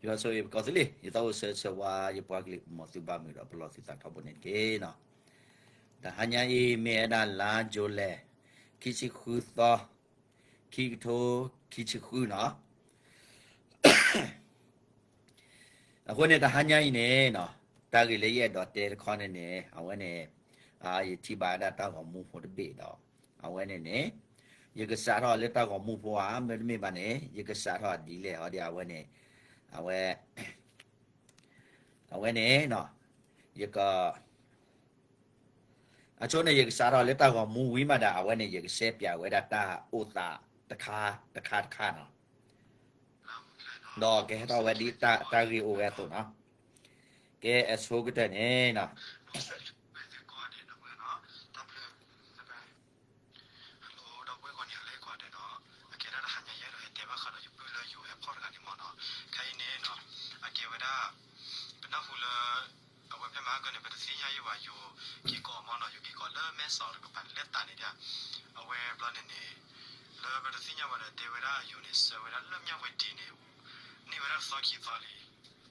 ယွၤဆိၣ်ဂ့ၤပကီၢ်သူလ့ၤ ယသးအိၣ်ဆၢဂ့ၤဆၢဝါ ယပှၤကလုာ် မ်သုဘၣ်မုာ်ဒီးပလီၢ်သုသးထီဘိန့ၣ်တက့ၢ်နီၤ. တဟါညါအံၤ မ့ၢ်ဝဲဒၣ်လါ July ခံဆံဃုသီ, ခံကထိခံဆံဃုနီၤ. အဃိန့ၣ် တဟါညါအံၤန့ၣ်နီၤ, တၢ်ဂ့ၢ်လၢယအဲၣ်ဒိးတဲတခီန့ၣ်န့ၣ် အဝဲန့ၣ် ယထံၣ်ဘၣ်ဝဲဒၣ်တၢ်ဂီၤမူဖိတဘ့ၣ်ဒီး အဝဲန့ၣ်န့ၣ် ယကစးထီၣ်လၢတၢ်ဂီၤမူဖိဧါ, မ့တမ့ၢ်ဘၣ်န့ၣ် ယကစးထီၣ်ဒ်လဲၣ်ဟီဒီး အဝဲန့ၣ် အဝဲ အဝဲန့ၣ် ယက အဆိန့ၣ် ယကစးထီၣ်လၢတၢ်ဂီၤမူဝံၤမးဒီး အဝဲန့ၣ် ယကရှဲပၠးဝဲဒၣ်တၢ်အိၣ်သးတခါတခါတခါနီၤ. ဒီးကဟဲထီၣ်ဝဲဒ်တၢ်ဂ့ၢ်အိၣ်ဝဲအသိးနီၤ. ကဲ အဆိကတၢၢ်န့ၣ်နီၤ Hello ဒီပုၢ်ဝဲၢ်ကိးဂၤဒဲးနီၤ, အကဲဒၣ်တဟါညါယဲဒီး ဟဲတဲဘၣ်ဃးဒီးယပုၢ်လၢယိၤဟဲဖီၣ်တဂၤန့ၣ်မ့ၢ်နီၤ. ခဲအံၤန့ၣ်နီၤ အကဲဝဲဒၣ် ပနၢ်ဟူလၢ အဝဲဖဲမဟါကၢန့ၣ် ပတသ့ၣ်ညါယံာ်ဘၣ် ယိၤက့ၤကိးမ့ၢ်နီၤ, ယိၤက့ၤကိးလၢမဲၢ်စီးတကပၤန့ၣ် လၢတၢ်န့ၣ်ဒၣ် အဝဲဘျီန့ၣ်န့ၣ် လၢပတသ့ၣ်ညါဘၣ်ဒီး တဲဝဲဒၣ်ယိၤန့ၣ် ဆှၢဝဲဒၣ်လၢမၠၣ်ဝတံၤန့ၣ် န့ၢ်ဝဲဒၣ်သီခံသီလံ.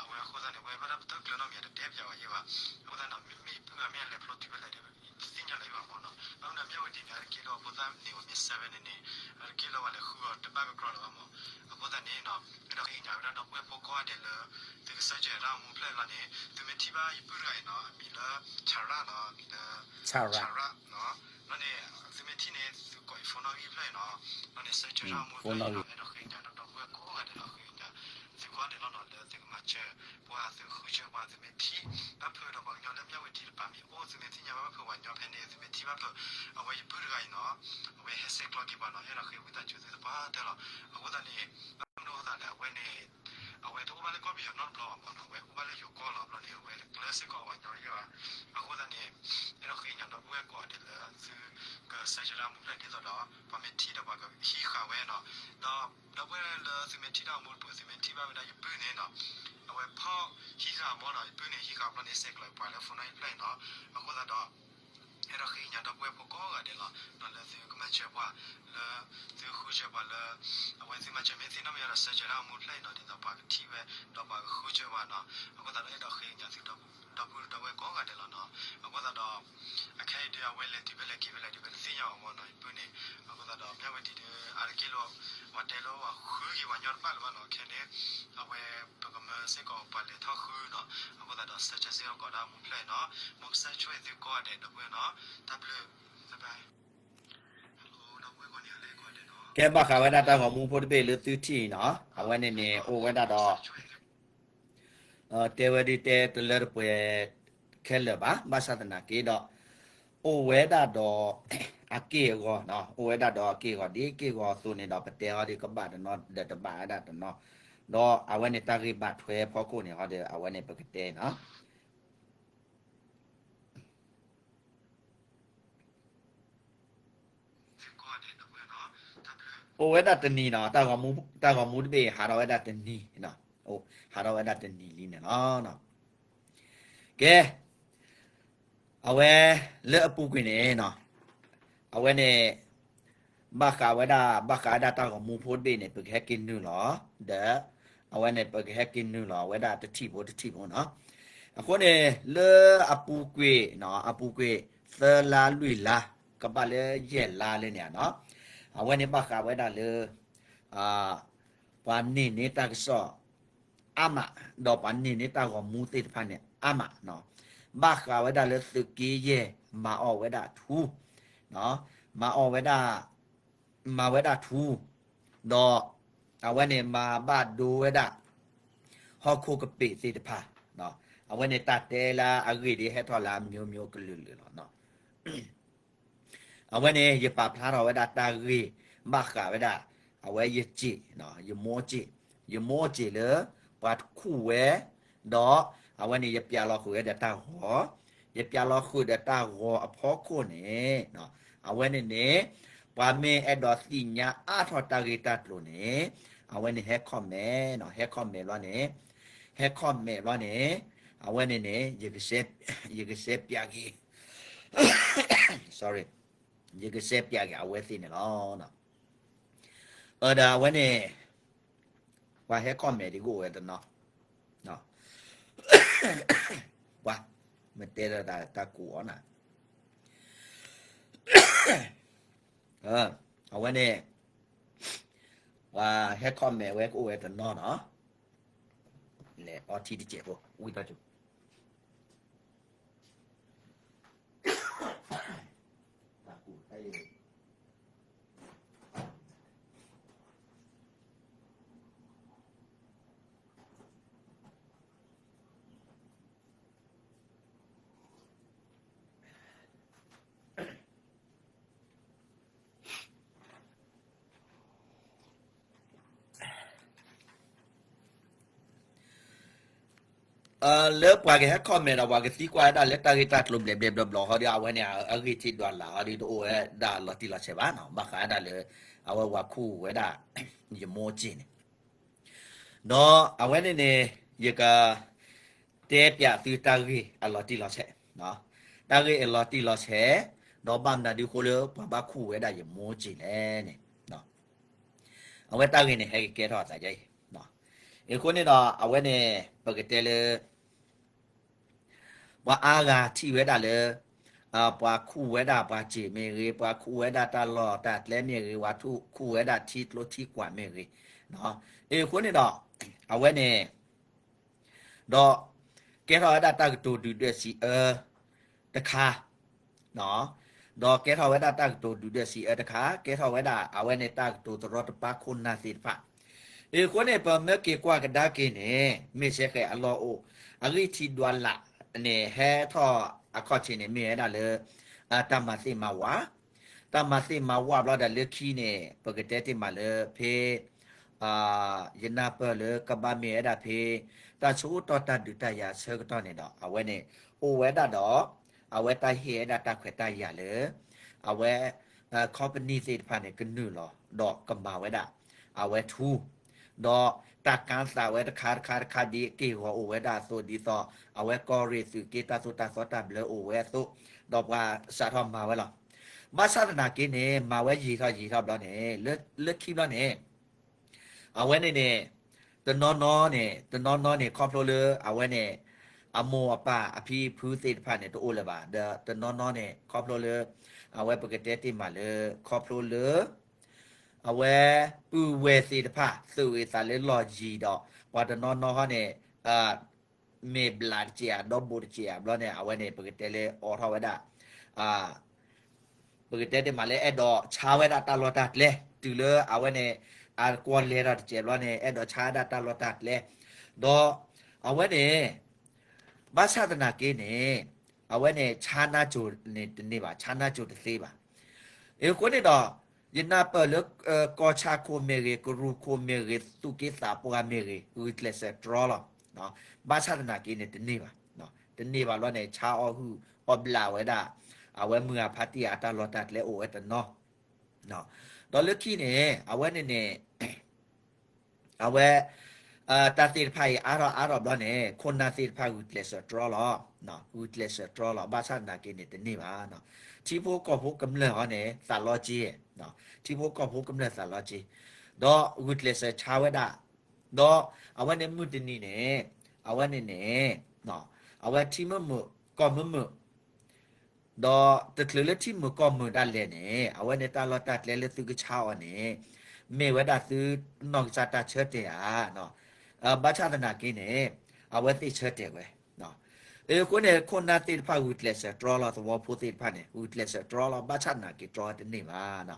အဝဲအဃိသတးန့ၣ် ဝဲဘၣ်ဒၣ်ပတၢ်ကျၢၤနီတမံၤ တတဲပၠးဝဲယဲဘၣ်. အဃိသတးန့ၣ် မ့မ့ၢ်ယပုၢ်ဂၤမ့ၢ်အလဲၤဖျိတုၤဖဲလဲၣ်ဒီး တသ့ၣ်ညါလၢၤဘၣ်မ့ၢ်နီၤ. ဘၣ်မနုၤမၠၣ်ဝတံၤန့ၣ် အတက့ၢ်လီၤအဖိသၣ်န့ၣ် ဝဲမ့ၢ်ဆှၢဝဲန့ၣ်န့ၣ် အတက့ၢ်လီၤဝဲလဲၤဃုအီၤတဘၣ်ကကြၢးလၢၤဘၣ်မ့ၢ်. အဃိသတးန့ၣ်နီၤ အဲၣ်ဒိးဃ့ကညးဝဲဒၣ်ဒီပုၢ်ဝဲၢ်ဖိကိးဂၤဒဲးလၢ သုကစၢ်ကဲတၢ်ဂီၤမူဖျၢၣ်လီၤန့ၣ် သုမ့ၢ်ထံၣ်ဘၣ်ယပုၢ်တဂၤအံၤနီၤ အမံၤလၢ Chara နီၤ, အမံၤလၢ Chara နီၤ. ဘျီန့ၣ် သုမ့ၢ်ထံၣ်န့ၣ် သုကိးယ phone နီၣ်ဂံၢ်ဖျၢၣ်နီၤ, ဘျီန့ၣ် စၢ်ကဲတၢ်ဂီၤမူဖျၢၣ်အံၤနီၤ အဲၣ်ဒိးဃ့ကညးဒီပုၢ်ဝဲၢ်ကိးဂၤဒဲးလီၤ ဃ့ကညး သုကိးဂၤဒဲးလီၤနီၤ လၢသုကမၤစၢၤပှၤ သုဃုစၢၤပှၤ သုမ့ၢ်ထံၣ်ဘၣ်ဖုးဒီးပှၤကညီလၢမၠၣ်ဝတံၤတပၤ မ့ၢ်အိၣ် သုမ့ၢ်သ့ၣ်ညါဘၣ်ဖုးပှၤကညီဖဲန့ၣ် သုမ့ၢ်ထံၣ်ဘၣ်ဖုး အဝဲယပုၢ်တဂၤအံၤနီၤ အဝဲဟဲဆဲးကျိးက့ၤပှၤနီၤ အဲၣ်ဒိးဃ့ဝံသးစူၤသုသပှၢ်တၢၢ်လီၤ. အဃိသတးန့ၣ် ဘၣ်မနုၤအဃိသတးလဲၣ် အဝဲန့ၣ် အဝဲတအိၣ်ဘၣ်လၢကီၢ်ပယီၤနီတဘျီဘၣ်မ့ၢ်နီၤ, အဝဲအိၣ်ဘၣ်လၢယိၤကီၢ်လီၤ. ဘျီန့ၣ် အဝဲတကျၢၤစ့ၢ်ကီးပှၤကညီယဲဘၣ်. အဃိသတးန့ၣ် အဲၣ်ဒိးဃ့ကညးဒီပုၢ်ဝဲၢ်ကိးဂၤဒဲးလၢ သုကစၢ်ကဲတၢ်ဂီၤမူဖျၢၣ်ဒ်သိးဒီး ပှၤမ့ၢ်ထံၣ်ဒီးပှၤကဟံးဃာ်ဝဲနီၤ. ဒီး ဒီပုၢ်ဝဲၢ်လၢသုမ့ၢ်ထံၣ်တၢ်ဂီၤမူတပူၤ သုမ့ၢ်ထံၣ်ဘၣ်ဝဲဒၣ်ယပုၢ်န့ၣ်နီၤ အဝဲဖီၣ်ဟံးဃာ်မ့ၢ်နီၤ ယပုၢ်န့ၣ် ဟံးဃာ်ဘျီန့ၣ် ဆဲးကျိးပှၤလၢ phone နီၣ်ဂံၢ်ဖျၢၣ်အံၤနီၤ. အဃိသတးဒီး အဲၣ်ဒိးဃ့ကညးဒီပုၢ်ဝဲၢ်ဖိကိးဂၤဒဲးလီၤ လၢသုကမၤစၢၤပှၤ လၢသုဃုစၢၤပှၤလၢ အဝဲသုမၤစၢၤမ့ၢ်သ့နီတမံၤဒီး စၢ်ကဲတၢ်ဂီၤမူဖျၢၣ်အံၤနီၤ ဒ်သိးပှၤကထံၣ်ဝဲ ဒီးပှၤကဃုစၢၤပှၤနီၤ. အဃိသတးဒီး အဲၣ်ဒိးဃ့ကညးသုဒီပုၢ်ဝဲၢ်ကိးဂၤဒဲးလီၤနီၤ. အဃိသတးဒီး အခဲအံၤဒုး အဝဲလဲၤတုၤဖဲလဲၣ်က့ၤဖဲလဲၣ်ဒုး ပတသ့ၣ်ညါဘၣ်မ့ၢ်နီၤ ယပုၢ်န့ၣ်. အဃိသတးဒီး မၠၣ်ဝတံၤဒုး အါတက့ၢ်လီၤ ပှၤတဲလၢပှၤဃုက့ၤပှၤညီတဘၣ်လၢၤဘၣ်နီၤ. ခဲန့ၣ် အဝဲပကမၢစ့ၢ်ကီးပှၤလဲၤထီၣ်ဃုနီၤ. အဃိသတးဒီး စၢ်ကဲစ့ၢ်ကီးတၢ်ဂီၤမူဖျၢၣ်အံၤနီၤ မ်ကစၢ်ဆိၣ်ဂ့ၤသုကိးဂၤဒဲး ဒီပုၢ်ဝဲၢ်နီၤ. တၢ်ဘျုး ကဲဘၣ်ဃးဝဲဒၣ်တၢ်ဂီၤမူဖိတဘ့ၣ်လၢသုထံၣ်အံၤနီၤ အဝဲန့ၣ်န့ၣ် အိၣ်ဝဲဒၣ်ဒီး တဲဝဲဒ်တဲတလၢတပှဲၤခဲလၢာ်ဘၣ် ဘၣ်ဆၣ်သနာ်က့ဒီး အိၣ်ဝဲဒၣ်ဒီး အက့ၢ်အဂီၤနီၤ အိၣ်ဝဲဒၣ်ဒီးအက့ၢ်အဂီၤ ဒ်က့ၢ်ဂီၤအသိးန့ၣ်ဒီး ပတဲဟီဒီးကဘၣ်တနီၤဒီးတဘၣ်ဝဲဒၣ်တနီၤ ဒီးအဝဲန့ၣ်တၢ်ဂ့ၢ်ဘၣ်ထွဲဖီခိၣ်န့ၣ်ဟီဒီး အဝဲန့ၣ်ပကတဲနီၤ အိၣ်ဝဲဒၣ်တနံၤနီၤ တၢ်ဂီၤမူတဘ့ၣ် ဟးထီၣ်ဝဲဒၣ်တနံၤ, ဟးထီၣ်ဝဲဒၣ်တနံၤလံန့ၣ်လီၤ. ကဲ, အဝဲလၢအပူၤကွံာ်န့ၣ်နီၤ, အဝဲန့ၣ် ဘၣ်ဃးဝဲဒၣ် ဘၣ်ဃးဝဲဒၣ်တၢ်ဂီၤမူဖိတဘ့ၣ်န့ၣ် ပကဟဲက့ၤနုာ်လီၤ, ဒီး အဝဲန့ၣ် ပကဟဲက့ၤနုာ်လီၤဝဲဒၣ်တထံၣ်ဖိတထံၣ်ဖိနီၤ. အဃိန့ၣ် လၢအပူၤကွံာ်နီၤ, အပူၤကွံာ် သၢလါလွံၢ်လါ ကဘၣ်လၢယဲၢ်လါလၢန့ၣ်နီၤ, အဝဲန့ၣ်ဘၣ်ဃးဝဲဒၣ်လၢ ပှၤန့ၢ်န့ၢ်တၢ်ကစီၣ် အါမး, ဒီးပှၤန့ၢ်န့ၢ်တၢ်ဂီၤမူသ့ၣ်တဖၣ်န့ၣ် အါမးနီၤ, ဘၣ်ဃးဝဲဒၣ်လၢသုးက့ယဲၢ် မၤအီၣ်ဝဲဒၣ်ထူ, မၤအီၣ်ဝဲဒၣ်, မၤဝဲဒၣ်ထူ, ဒီး အဝဲန့ၣ်မၤဘၣ်ဒိဝဲဒၣ် ဟီၣ်ခိၣ်ကပ့ၤသ့ၣ်တဖၣ်, အဝဲန့ၣ်တၢ်တဲလၢအဂ့ၢ်ဒ်ဟဲထီၣ်လၢ မျိုးမျိုး ကလုာ်လုာ်လီၤ. အဝဲန့ၣ် ယပာ်ဖျါထီၣ်ဝဲဒၣ်တၢ်ဂ့ၢ် ဘၣ်ဃးဝဲဒၣ် အဝဲယစံး, ယမိၢ်စံး, ယမိၢ်စံးလၢ ပှၤတခူၣ်ဝဲ, ဒီး အဝဲန့ၣ် ယပျးလီၤဃုာ်ဝဲဒီးတၢ်ဂီၤ, ယပျးလီၤဃုာ်ဒီးတၢ်ဂီၤအဖီခိၣ်န့ၣ်, အဝဲန့ၣ်န့ၣ် ပှၤမ့ၢ်အဲၣ်ဒိးသ့ၣ်ညါအါထီၣ်တၢ်ဂ့ၢ်တၢ်ကျိၤန့ၣ်, အဝဲန့ၣ်ဟဲ comment နီၤ, ဟဲ comment ဘျီန့ၣ်, ဟဲ comment ဘျီန့ၣ်, အဝဲန့ၣ်န့ၣ် ယက ရှဲပၠးက့ၤ sorry, ယကရှဲပၠးက့ၤအဝဲသ့ၣ်န့ၣ်လီၤ. ဒီးအဝဲန့ၣ် ပှၤဟဲ comment ဒ်ကအိၣ်ဝဲတနီၤ, ပှၤ, မ့ၢ်တဲဒီးတၢ်ကူၣ်အီၤနၤ, အဝဲန့ၣ်, ပှၤဟဲ comment ဝဲကအိၣ်ဝဲတနီၤနီၤ, လဲၤအီထံတစဲးဖိ ဝံသးစူၤ လၢပှၤကဟဲ comment ဒီး ပှၤကသံကွၢ်ဝဲဒၣ်လၢတၢ်ဂ့ၢ်တၢ်ကျိၤဘျဲၣ်ဘျဲၣ်ဘျီဘျီဟီဒီး အဝဲန့ၣ်အဂံၢ်ထံးဒွးလၢ်ဟီဒီး တအိၣ်ဝဲဒၣ်လီၤတံၢ်လီၤဆဲးဘၣ်နီၤ, ဘၣ်ဃးဒၣ်လၢ အဝဲဝၤခူၣ်ဝဲဒၣ် ယမိၢ်ကၠ့ၣ်န့ၣ်, ဒီးအဝဲန့ၣ်န့ၣ် ယက တဲပၠးသုတၢ်ဂ့ၢ်အလီၤတံၢ်လီၤဆဲး, တၢ်ဂ့ၢ်အလီၤတံၢ်လီၤဆဲး, ဒီးဘၣ်မနုၤဒုးအဃိလၢပှၤဘၣ်ခူၣ်ဝဲဒၣ်ယမိၢ်ကၠ့ၣ်လဲၣ်န့ၣ်, အဝဲတၢ်ဂ့ၢ်န့ၣ် ဟဲကကဲထီၣ်အသးဒ်အံၤ, အဃိန့ၣ်ဒီး အဝဲန့ၣ် ပကတဲလၢ ပှၤအါဂၤထံၣ်ဝဲဒၣ်လၢ ပှၤခူၣ်ဝဲဒၣ်ပှၤစ့ၣ်မ့ၢ်ဂ့ၤ, ပှၤခူၣ်ဝဲဒၣ်တၢ်လီၢ်တၢ်ကျဲမ့ၢ်ဂ့ၤ, ပှၤခူၣ်ဝဲဒၣ်ထံကျိထံကွာ်မ့ၢ်ဂ့ၤ, အဃိန့ၣ်ဒီး အဝဲန့ၣ် ဒီး ကဲထီၣ်ဝဲဒၣ်တၢ်ကတိၤဒုၣ်ဒွဲၣ်စံးအၢတခါ, ဒီးကဲထီၣ်ဝဲဒၣ်တၢ်ကတိၤဒုၣ်ဒွဲၣ်စံးအၢတခါ, ကဲထီၣ်ဝဲဒၣ်အဝဲန့ၣ်တၢ်ကတိၤတရီတပါခိၣ်နၢ်သ့ၣ်တဖၣ်, အဃိန့ၣ် ပမ့ၢ်က့ၤကွၢ်ကဒါက့ၤန့ၣ် မ့ၢ်စဲဃဲးအလီၢ်အိၣ်, အဂံၢ်ထံးဒွးလၢ်န့ၣ် ဟဲထီၣ်အခီၣ်ထံးန့ၣ် မ့ၢ်ဝဲဒၣ်လၢ တၢ်မၤသ့ၣ်မၤဝး, တၢ်မၤသ့ၣ်မၤဝးဘျီဒီးလၢခံန့ၣ် ပကတဲတ့ၢ်မးလၢဖဲ ယနၢ်ပၢၢ်လၢကဘၣ်မ့ၢ်ဝဲဒၣ်ဖဲ တၢ်ဆၢကတီၢ်တၢ်ဒုးတၢ်ယၤအဆၢကတီၢ်န့ၣ်ဒီး အဝဲန့ၣ် အိၣ်ဝဲဒၣ်ဒီး အဝဲတၢ်ဟ့ၣ်ဝဲဒၣ်တၢ်ခွဲးတၢ်ယာ်လၢ အဝဲ company သ့ၣ်တဖၣ်န့ၣ် ကနုာ်လီၤဒီးကမၤဝဲဒၣ် အဝဲထူ ဒီးတၢ်ကၣ်သးဝဲတခါတခါတခါ ဒ်အက့ၢ်အဂီၤအိၣ်ဝဲဒၣ်အသိး ဒ်သိး အဝဲကီၢ်ရ့ၣ်သုးက့တၢ်သိၣ်တၢ်သီတၢ်ဘျၢအိၣ်ဝဲအသိး, ဒီးပှၤစးထီၣ်မၤဝဲလီၤ. ဘၣ်ဆၣ်သနာ်က့န့ၣ် မၤဝဲယံာ်ထီၣ်ယံာ်ထီၣ်ဘျီန့ၣ် လၢခံဘျီန့ၣ် အဝဲန့ၣ်န့ၣ် တနီၤနီၤန့ၣ် တနီၤနီၤန့ၣ် ခီဖျိလၢအဝဲန့ၣ် အမိၢ်အပၢ်အဖံအဖုသ့ၣ်တဖၣ်န့ၣ် တအိၣ်လၢၤဘၣ်. ဒီးတနီၤနီၤန့ၣ် ခီဖျိလၢ အဝဲပကတဲတ့ၢ်မးလၢ ခီဖျိလၢ အဝဲပုၢ်ဝဲၢ်သ့ၣ်တဖၣ် သုးဂ့ၤသးလၢလီၢ်ယံၤဒီး ပှၤတနီၤနီၤဟီန့ၣ် မ့ၢ်ဘျးတစဲးဧါ ဒီဘိးတစဲးဧါဘျီန့ၣ် အဝဲန့ၣ် ပကတဲလၢအိးထီၣ်ဝဲဒၣ် ပကတဲတ့ၢ်မးလၢအဲၣ်ဒိးဆါဝဲဒၣ်တၢ်လီၢ်တၢ်ကျဲ တုၤလၢအဝဲန့ၣ် အကွီၢ်လဲၤထီၣ်တစဲးဘျီန့ၣ် အဲၣ်ဒိးဆါဝဲဒၣ်တၢ်လီၢ်တၢ်ကျဲ ဒီးအဝဲန့ၣ် ဘၣ်ဆၣ်သနာ်က့န့ၣ် အဝဲန့ၣ် ဆါနါစိၤန့ၣ်တန့ၢ်ဘၣ် ဆါနါစိၤတသ့ဘၣ်. အဃိန့ၣ်ဒီး ယနၢ်ပၢၢ်လၢ ကီၢ်ဆၣ်ခိၣ်မ့ၢ်ဂ့ၤ ကရူၢ်ခိၣ်မ့ၢ်ဂ့ၤ သူၣ်က့သးပှၢ်မ့ၢ်ဂ့ၤ ဂုာ်ကျဲးစၢးတြီလီၤ. ဘၣ်ဆၣ်သနာ်က့န့ၣ် တန့ၢ်ဘၣ်. တန့ၢ်ဘၣ်ဘျီန့ၣ် ဆါအီၣ်ဟုၣ်အီၣ်ဘျးဝဲဒၣ် အဝဲမုၢ်ဂၤဖါတံၢ်အတၢ်လီၢ်တၢ်ကျဲအိၣ်ဝဲတနီၤ ဒီးလၢခံန့ၣ် အဝဲန့ၣ်န့ၣ် အဝဲ တၢ်သ့ၣ်တဖၣ်အံၤအါထီၣ်အါထီၣ်ဘျီန့ၣ် ခိၣ်နၢ်သ့ၣ်တဖၣ်ဂုာ်ကျဲးစၢးတြီလီၤ. ဂုာ်ကျဲးစၢးတြီလီၤ ဘၣ်ဆၣ်သနာ်က့န့ၣ် တန့ၢ်ဘၣ်. ထံဖိကီၢ်ဖိကမျၢၢ်ဟီန့ၣ် သးလီက့ ထံဖိကီၢ်ဖိကမျၢၢ်သးလီက့ ဒီးဂုာ်ကျဲးစၢးဆါဝဲဒၣ် ဒီးအဝဲန့ၣ်မုၢ်တနံၤန့ၣ် အဝဲန့ၣ်န့ၣ် အဝဲထံမုၢ်မုာ်ကီၢ်မုၢ်မုာ် ဒီးတချုးလၢထံမုၢ်ကီၢ်မုၢ်ဒၣ်လဲာ်န့ၣ် အဝဲန့ၣ်တၢ်လီၢ်တၢ်ကျဲလၢသုကဆါအီၤန့ၣ် မ့ၢ်ဝဲဒၣ်သုနီၢ်ကစၢ်တၢ်ဆၢတဲာ်ဧါ. ဘၣ်ဆၣ်သနာ်က့န့ၣ် အဝဲသ့ၣ်ဆၢတဲာ်ဝဲ အဃိန့ၣ် ခိၣ်နၢ်သ့ၣ်တဖၣ်ဂုာ်ကျဲးစၢးတြီလီၤ သဝီဖိသ့ၣ်တဖၣ်န့ၣ် ဂုာ်ကျဲးစၢးတြီလီၤ ဘၣ်ဆၣ်သနာ်က့တြီဝဲတန့ၢ်ဘၣ်.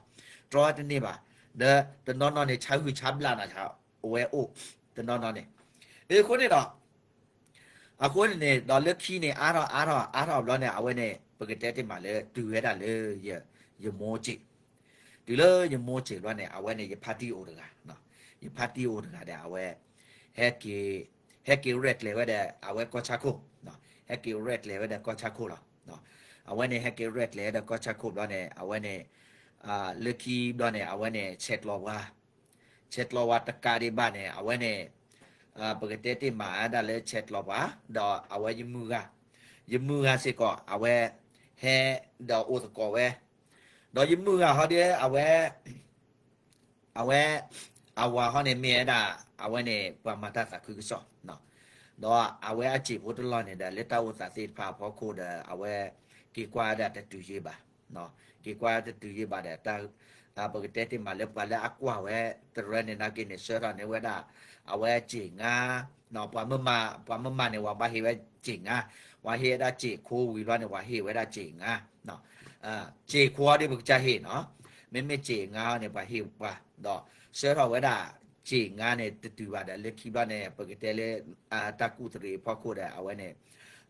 တြီဝဲတန့ၢ်ဘၣ်. ဒီးတနီၤနီၤန့ၣ် ဆါဟုၣ်ဆါဘျးနၤ ဝဲအိၣ် တနီၤနီၤန့ၣ် အဃိန့ၣ်ဒီး အဃိန့ၣ်န့ၣ် ဒီးလၢခံန့ၣ် အါထီၣ်အါထီၣ်အါထီၣ်ဘျီန့ၣ် အဝဲန့ၣ် ပကတဲတ့ၢ်မးလၢ တုၤဝဲဒၣ်လၢ ယမိၢ်စ့ၣ် တုၤလၢယမိၢ်စ့ၣ်ဘျီန့ၣ် အဝဲန့ၣ် ယဖါတံၢ်အိၣ်တဂၤ ယဖါတံၢ်အိၣ်တဂၤဒီး အဝဲ ဟဲက့ၤ ဟဲက့ၤရဲၣ်ကျဲၤဝဲဒီး အဝဲကီၢ်ဆၣ်ခိၣ် ဟဲက့ၤရဲၣ်ကျဲၤဝဲဒီးကီၢ်ဆၣ်ခိၣ်လီၤ. အဝဲန့ၣ် ဟဲက့ၤရဲၣ်ကျဲၤဝဲဒီးကီၢ်ဆၣ်ခိၣ်ဘျီန့ၣ် အဝဲန့ၣ် လၢခံဘျီန့ၣ် အဝဲန့ၣ် ဆဲးကျိးဝါ ဆဲးကျိးဝါတကးဒံးဘၣ်န့ၣ် အဝဲန့ၣ် ပကတဲတ့ၢ်မးဒၣ်လၢဆဲးကျိးဝါ ဒီးအဝဲယမုၢ်ဂၤ ယမုၢ်ဂၤစ့ၢ်ကီး အဝဲ ဟဲဒီးအိၣ်သကိးဝဲ ဒီးယမုၢ်ဂၤဟီဒီး အဝဲ အဝဲ အဝၤဟီန့ၣ်မ့ၢ်ဝဲဒၣ် အဝဲန့ၣ် ပှၤမၤတၢ်သးခုကစီၣ် ဒီးအဝဲအစ့ၣ်ဖိတလီၢ်န့ၣ်ဒီး လၢတၢ်အိၣ်သးသ့ၣ်တဖၣ်အဖီခိၣ်ဒီး အဝဲက့ၤကွၢ်ဝဲဒၣ်တတုၤယံာ်ဘၣ်, က့ၤကွၢ်တတုၤယံာ်ဘၣ်ဒီး ပကတဲတ့ၢ်မးလၢပှၤလၢအကွၢ်ဝဲတရၢန့ၣ်နာ်က့န့ၣ် ဆှၢထီၣ်န့ၢ်ဝဲဒၣ် အဝဲစ့ၣ်ငါ, ပှၤမၢမၤန့ၣ် ဝဲဘၣ်ဟ့ၣ်ဝဲစ့ၣ်ငါ, ပှၤဟ့ၣ်ဝဲဒၣ်စ့ၣ်ခိဝံၤဘျီန့ၣ် ပှၤဟ့ၣ်ဝဲဒၣ်စ့ၣ်ငါ စ့ၣ်ခိအီၤဒီးပကစၢ်ဟ့ၣ်နီၤ, မ့မ့ၢ်စ့ၣ်ငါအီၤန့ၣ် ပှၤဟ့ၣ်ပှၤ, ဒီးဆှၢထီၣ်ဝဲဒၣ်စ့ၣ်ငါန့ၣ် တတုၤဘၣ်ဒီး လၢခံဘျီန့ၣ် ပကတဲလၢ တၢ်ကူၣ်တရံးအဖီခိၣ်ဒီး အဝဲန့ၣ်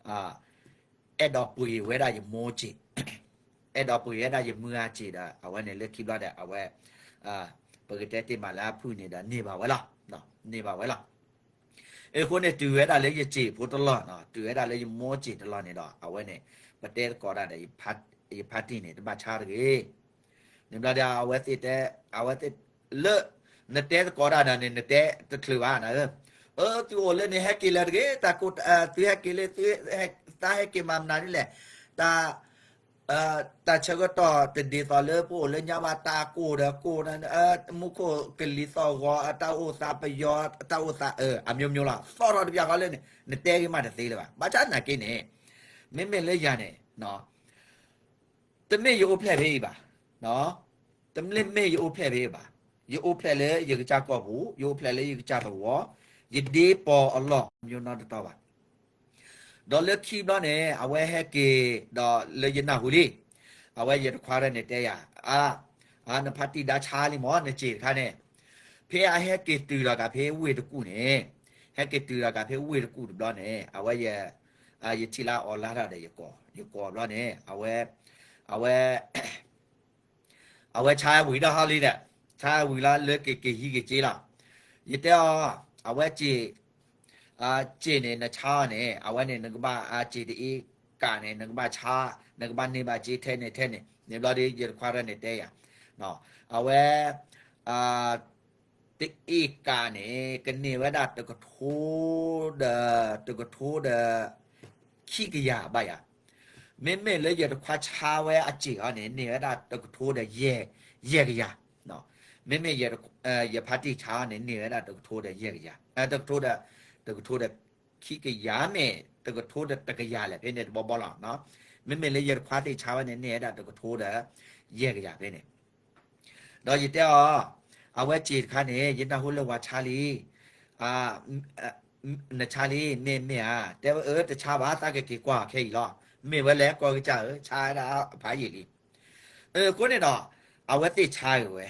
အဲၣ်ဒိးပှ့ၤဝဲဒၣ်ယမိၢ်စ့ၣ်, အဲၣ်ဒိးပှ့ၤဝဲဒၣ်ယမုၢ်ဂၤစ့ၣ်ဒီး အဝဲန့ၣ်လၢခံဘျီဒီး အဝဲ ပကတဲတ့ၢ်မးလၢအဖုၣ်န့ၣ်ဒီးန့ၢ်ဘၣ်ဝဲလီၤ, န့ၢ်ဘၣ်ဝဲလီၤ. အဃိန့ၣ် တုၤဝဲဒၣ်လၢယစ့ၣ်ဖိတလီၢ်နီၤ, တုၤဝဲဒၣ်လၢယမိၢ်စ့ၣ်တလီၢ်န့ၣ်ဒီး အဝဲန့ၣ် ပတဲသကိးတၢ်ဒီး ယဖါတံၢ်န့ၣ် တဘၣ်ဆါတဂ့ၤ. န့ၣ်ဘျီဒီး အဝဲသ့ၣ်တဲ, အဝဲသ့ၣ်လၢ နတဲသကိးတၢ်ဒီးန့ၣ် နတဲတချုးဘၣ်နၤဧၢ, အၢ သုအိၣ်လၢန့ၣ်ဟဲက့ၤလၢတဂ့ၤ, တၢ်ကိၢ်, သုဟဲက့ၤလၢ တၢ်ဟဲက့ၤမၤမနုၤဒ်လဲၣ်, တၢ် တၢ်ဆၢကတီၢ်တဒ်သိးလၢပအိၣ်လၢညါဘၣ်, တၢ်ကိၢ်ဒီးကိၢ်, မူခိၣ်ကလံၤသီၣ်ဂီၤ, တၢ်အိၣ်သးပယီၤ, တၢ်အိၣ်သး အမျိုးမျိုးလီၤ, သီၣ်ထီၣ်တဘျီဃီလၢန့ၣ် နတဲဂ့ၤမးတသ့လၢၤဘၣ်. ဘၣ်ဆၣ်နာ်က့န့ၣ် မ့မ့ၢ်လၢယၤန့ၣ် တမ့ၢ်ယအိၣ်ဖျဲၣ်ဖဲအံၤဘၣ်, တမ့ၢ်ယအိၣ်ဖျဲၣ်ဖဲအံၤဘၣ်, ယအိၣ်ဖျဲၣ်လၢယကစၢ်ကိာ်ပူၤ, ယအိၣ်ဖျဲၣ်လၢယကစၢ်သဝီ, ယဒ့ပီၤအလီၢ်မ့ၢ်နီတတီၤဘၣ်. ဒီးလၢခံဘျီန့ၣ် အဝဲဟဲက့ၤဒီးလၢယနၢ်ဟူလံ, အဝဲယတခွါရဲၣ်န့ၣ်တဲယၤ, အါ, နဖါတံၢ်ဒါဆါလံမး နစ့ၣ်တခါန့ၣ်, ဖဲအဟဲက့ၤတုၤဒီးကးဖဲဝ့ၢ်တကူၣ်န့ၣ်, ဟဲက့ၤတုၤဒီးကးဖဲဝ့ၢ်တကူၣ်တဘျီန့ၣ် အဝဲ ယထံၣ်လၢအီၤလါထီၣ်ဒီးယကိး, ယကိးဘျီန့ၣ် အဝဲ, အဝဲ အဝဲဆါဝံၤဒီးဟီလံဒီး, ဆါဝံၤလီၤလၢကက့ၤဟံးက့ၤက့လီၤ. ယတဲအီၤ, အဝဲစ့ၣ်, စ့ၣ်န့ၣ် နဆါအီၤန့ၣ် အဝဲန့ၣ် နကဘၣ်အစ့ၣ်တအ့ကးန့ၣ် နကဘၣ်ဆါ, နကဘၣ်န့ၢ်ဘၣ်စ့ထဲန့ၣ်ထဲန့ၣ်, န့ၣ်ဘျီဒီး ယတခွါရဲၣ်န့ၣ်တဲယၤ, အဝဲ တအ့ကးန့ၣ် ကန့ၢ်ဝဲဒၣ်တကထိဒီး, တကထိဒီး ခံကယၤဘၣ်ယၤ, မ့မ့ၢ်လၢယတခွါဆါဝဲအစ့ၣ်အီၤန့ၣ် န့ၢ်ဝဲဒၣ်တကထိဒီးယဲၢ်ကယၤ, မ့မ့ၢ် ယဖါတံၢ်ဆါအီၤန့ၣ် န့ၢ်ဝဲဒၣ်တကထိဒီးယဲၢ်ကယၤ, တကထိဒီး, တကထိဒီးခံကယၤမ့ၢ် တကထိဒီးတကယၤလဲၣ် ဖဲန့ၣ်တဘီဘီလီၤ, မ့မ့ၢ်လၢယတခွါသ့ၣ်ဆါဝဲန့ၣ် န့ၢ်ဝဲဒၣ်တကထိဒီးယဲၢ်ကယၤဖဲန့ၣ် ဒီးယတဲအီၤ, အဝဲစ့ၣ်တခါန့ၣ် ယနၢ်ဟူလၢဝၤဆါလံ, နဆါလံ မ့ၢ်မ့ၢ်ဧါ, တဲဝဲအၢ တဆါဘၣ် သးကက့ၤကွၢ်ခဲအံၤလီၤ, မ့ၢ်ဝဲလဲၣ် ကီၢ်ကစၢ်ဧၢ ဆါဝဲဒၣ်ဖးယံာ်လံ, အဃိန့ၣ်ဒီး အဝဲသ့ၣ်ဆါဂ့ၤဝဲ,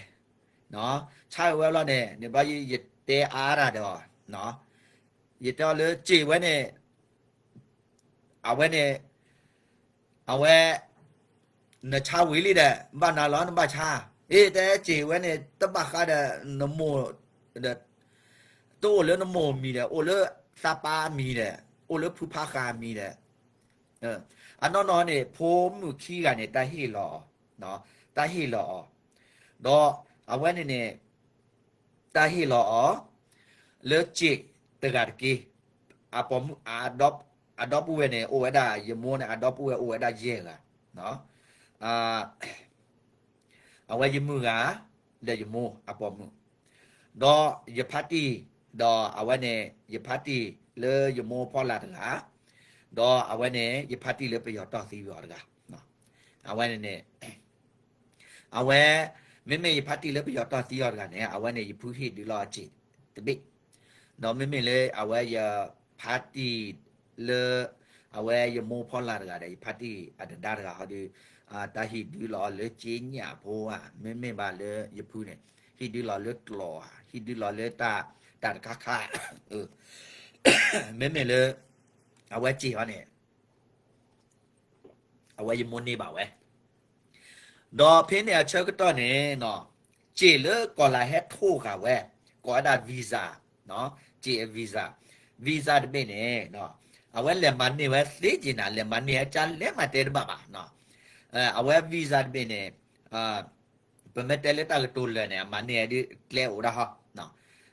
ဆါဂ့ၤဝဲလီၤန့ၣ် န့ၣ်ဘျီယတဲအါတၢ်ဒီး, ယတဲအီၤလၢစ့ၣ်ဝဲန့ၣ် အဝဲန့ၣ်, အဝဲ, နဆါဝံၤလံဒီး ဘၣ်နၤလီၤ နဘၣ်ဆါ, အ့ တဲစ့ၣ်ဝဲန့ၣ် တဘၣ်ဃးဒီး နမိၢ်ဒီး, တအိၣ်လၢနမိၢ်မံၤဒီး အိၣ်လၢသးပၢ်မံၤဒီး အိၣ်လၢဖုဖါဃာ်မံၤဒီး, အနီၢ်နီၢ်န့ၣ် ဖိမုၣ်ခံဂၤန့ၣ် တၢ်ဟ့ၣ်လီၤအီၤ, တၢ်ဟ့ၣ်လီၤအီၤ, ဒီးအဝဲန့ၣ်န့ၣ် တၢ်ဟ့ၣ်လီၤအီၤ လၢစ့ၣ်တဂၤတက့ၢ်, အပိာ်မုၣ်, အဒီပုၢ်ဝဲၢ်န့ၣ် အိၣ်ဝဲဒၣ် ယမိၢ်န့ၣ် အဒီပုၢ်ဝဲၢ်အိၣ်ဝဲဒၣ်ယဲၢ်ဂၤ, အဝဲယမုၢ်ဂၤ, ဒီးယမိၢ်အပိာ်မုၣ်, ဒီးယဖါတံၢ်, ဒီးအဝဲန့ၣ် ယဖါတံၢ်လၢယမိၢ်ဖီလာ်တဂၤ, ဒီးအဝဲန့ၣ် ယဖါတံၢ်လၢပယီၤတီၢ်သံအီၤတဂၤ, အဝဲန့ၣ်န့ၣ် အဝဲ, မ့မ့ၢ်ယဖါတံၢ်လၢပယီၤတီၢ်သံအီၤတဂၤန့ၣ် အဝဲန့ၣ် ယဖုဟ့ၣ်ဒုးလီၤအစ့ၣ်တဘ့ၣ်, ဒီးမ့မ့ၢ်လၢအဝဲယဖါတံၢ်လၢ, အဝဲယမိၢ်ဖီလာ်တဂၤဒီး ယဖါတံၢ်အတဒါတဂၤဟီဒီး, တၢ်ဟ့ၣ်ဒုးလီၤအီၤလၢစ့ၣ်ညၣ်ဖိဧါ, မ့မ့ၢ်ဘၣ်လၢယဖုန့ၣ်, ဟ့ၣ်ဒုးလီၤလၢကျီၢ်ဧါ, ဟ့ၣ်ဒုးလီၤလၢတၢ်, တၢ်တခါခါ, မ့မ့ၢ်လၢ, အဝဲစ့ၣ်အီၤန့ၣ် အဝဲယမိၢ်န့ၢ်ဘၣ်ဝဲ, ဒီးဖဲန့ၣ်အဆၢကတီၢ်န့ၣ်, စ့ၣ်လၢကီၢ်လၤဟဲထိၣ်ဃာ်ဝဲ, ကိးဝဲဒၣ် visa, စ့ၣ်အ visa, visa တဘ့ၣ်န့ၣ်, အဝဲလဲၤမၤန့ၢ်ဝဲသ့က့ၤနၤ လဲၤမၤန့ၢ်ဝဲကလဲၤမၤတဲတဘၣ်ဘၣ်, အဝဲ visa တဘ့ၣ်န့ၣ်, ပမ့ၢ်တဲလၢတၢ်ကတိၤလၢာ်န့ၣ် အမၤန့ၢ်ဝဲဒ်ကျဲအိၣ်ဒၣ်ဟီ,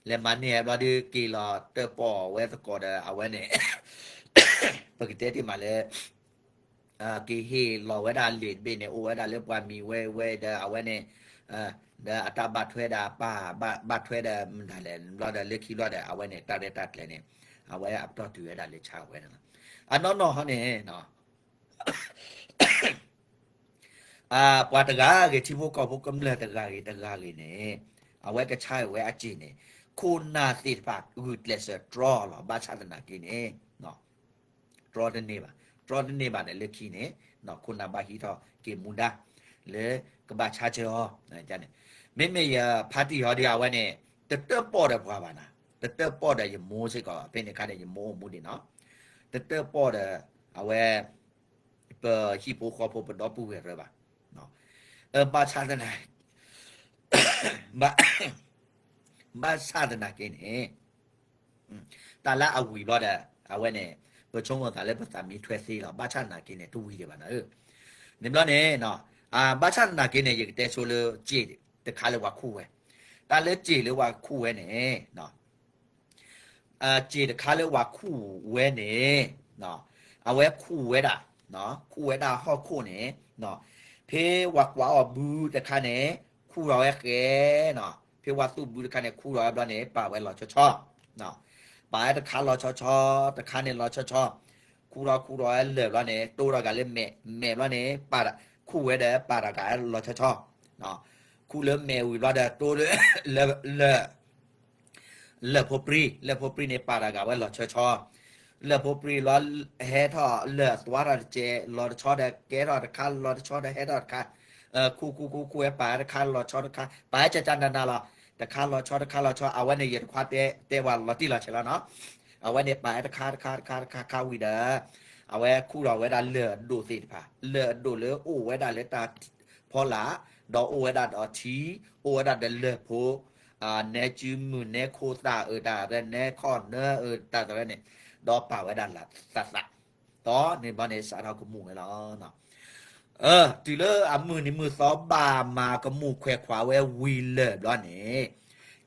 လဲၤမၤန့ၢ်ဝဲဘျီဒီးက့ၤလီၤတၢၣ်ပီၣ်ဝဲသကိးဒီးအဝဲန့ၣ်, ပကတဲတ့ၢ်မးလၢ က့ၤဟ့ၣ်လီၤဝဲဒၣ်လံာ်တဘ့ၣ်န့ၣ် အိၣ်ဝဲဒၣ်လၢပှၤမံၤဝဲဝဲဒီးအဝဲန့ၣ်, ဒီးအတၢ်ဘၣ်ထွဲဒီးပၢ်, ဘၣ်ထွဲဒီးမတၤလဲၣ် ဘျီဒီးလၢခံဘျီဒီး အဝဲန့ၣ် တၢ်ရဲၣ်တၢ်ကျဲၤန့ၣ်, အဝဲအပတီၢ်တုၤဝဲဒၣ်လၢဆါဝဲန့ၣ်လီၤ. အနီၢ်နီၢ်ဟီန့ၣ် ပှၤတဂၤဂ့ၤ ထံဖိကီၢ်ဖိကမျၢၢ်တဂၤဂ့ၤတဂၤဂ့ၤန့ၣ် အဝဲကဆါဝဲအစ့ၢ်န့ၣ် ခိၣ်နၢ်သ့ၣ်တဖၣ်ဂုာ်ကျဲးစၢးတြီလီၤ. ဘၣ်ဆၣ်သနာ်က့န့ၣ် တြီတန့ၢ်ဘၣ်, တြီတန့ၢ်ဘၣ်ဒီးလၢခံန့ၣ် ခိၣ်နၢ်ဘၣ်ဟံးထီၣ်က့ၤမူဒါ လၢကဘၣ်ဆါဆၢအီၤန့ၣ်, မ့မ့ၢ်ယဖါတံၢ်ဟီဒီးအဝဲန့ၣ် တတၢၣ်ပီၣ်ဒီးပှၤဘၣ်နၤ, တတၢၣ်ပီၣ်ဒီးယမိၢ်စ့ၢ်ကီး ဖဲန့ၣ်အခါန့ၣ် ယမိၢ်အိၣ်မူဒံးနီၤ, တတၢၣ်ပီၣ်ဒီး အဝဲ ပဟံၣ်ဖိဃီဖိပဒီပုၢ်ဝဲၢ်ရၢဘၣ်, ဘၣ်ဆၣ်သနာ် ဘၣ်ဆၣ်သနာ်က့န့ၣ် တၢ်လၢအဝံၤဘျီဒီး အဝဲန့ၣ် ပဆိကမိၣ်သးလၢပသးမံထွဲသ့လီၤ. ဘၣ်ဆၣ်သနာ်က့န့ၣ် တဝံၤဒံးဘၣ်နၤဧၢ, န့ၣ်ဘျီန့ၣ် ဘၣ်ဆၣ်သနာ်က့န့ၣ် ယကတဲဆိလၢစ့ၢ်တခါလၢပှၤခူၣ်ဝဲ, တၢ်လၢစ့ၢ်လၢပှၤခူၣ်ဝဲန့ၣ် စ့ၢ်တခါလၢပှၤခူၣ်ဝဲန့ၣ် အဝဲခူၣ်ဝဲဒၣ်, ခူၣ်ဝဲဒၣ်ဟီၣ်ခိၣ်န့ၣ်, ဖဲပှၤကွၢ်အီၤဘုတခါန့ၣ် ခူၣ်ထီၣ်ဝဲဃဲနီၤ, ဖဲပှၤသူၣ်ဘုတခါန့ၣ် ခူၣ်ထီၣ်ဝဲဘျီန့ၣ် ပာ်ဝဲလီၤဆီဆီ, ပာ်ဝဲတခါလီၤဆီဆီ, တခါန့ၣ်လီၤဆီဆီ, ခူၣ်ထီၣ်ခူၣ်ထီၣ်ဝဲလၢာ်ဘျီန့ၣ် တိၢ်ထီၣ်ဂၤလၢမဲာ်, မဲာ်ဘျီန့ၣ် ပာ်, ခူၣ်ဝဲဒီးပာ်ထီၣ်ဂၤလီၤဆီဆီ, ခူၣ်လၢမဲာ်ဝံၤဘျီဒီး တိၢ်လၢ လၢာ်ဖိပြံ, လၢာ်ဖိပြံန့ၣ် ပာ်ထီၣ်ဂၤဝဲလီၤဆီဆီ, လၢာ်ဖိပြံလီၤ ဟဲထီၣ်လၢာ်အသွါထီၣ်တကဲး လီၤတဆီဒီးကဲထီၣ်တခါ လီၤတဆီဒီးဟဲထီၣ်တခါ, ခူၣ်ခူၣ်ခူၣ်ခူၣ်ဝဲပာ်တခါလီၤဆီတခါ ပာ်ဟဲကကနနလီၤ, တခါလီၤဆီတခါလီၤဆီ အဝဲန့ၣ်ယတခွါတဲပှၤလီၤတံၢ်လီၤဆဲးလီၤနီၤ, အဝဲန့ၣ်ပာ်ဟဲတခါတခါတခါတခါခါဝံၤဒီး အဝဲခူၣ်ထီၣ်ဝဲဒၣ်လၢာ်အဒိၣ်သ့ၣ်တဖၣ်, လၢာ်အဒိၣ်လၢအိၣ်ဝဲဒၣ်လၢတၢ်ဖီလာ်, ဒီးအိၣ်ဝဲဒၣ်ဒီးထံ, အိၣ်ဝဲဒၣ်ဒီးလၢၢ်ဖိ နဲကုမုၢ်နဲခိသၣ်အုးတၢ်ရဲၣ် နဲခီၣ်နဲအုးတၢ်ရဲၣ်န့ၣ်, ဒီးပာ်ဝဲဒၣ်လၢသးသး, ဒီးန့ၣ်ဘျီန့ၣ် စးထီၣ်ကမူၣ်ဝဲလီၤ. တုၤလၢအမုၢ်နံၤမုၢ်သီ ဘၣ်မၤကမူၣ်ခွဲးခွးဝဲဝံၤလၢာ်ဘျီန့ၣ်,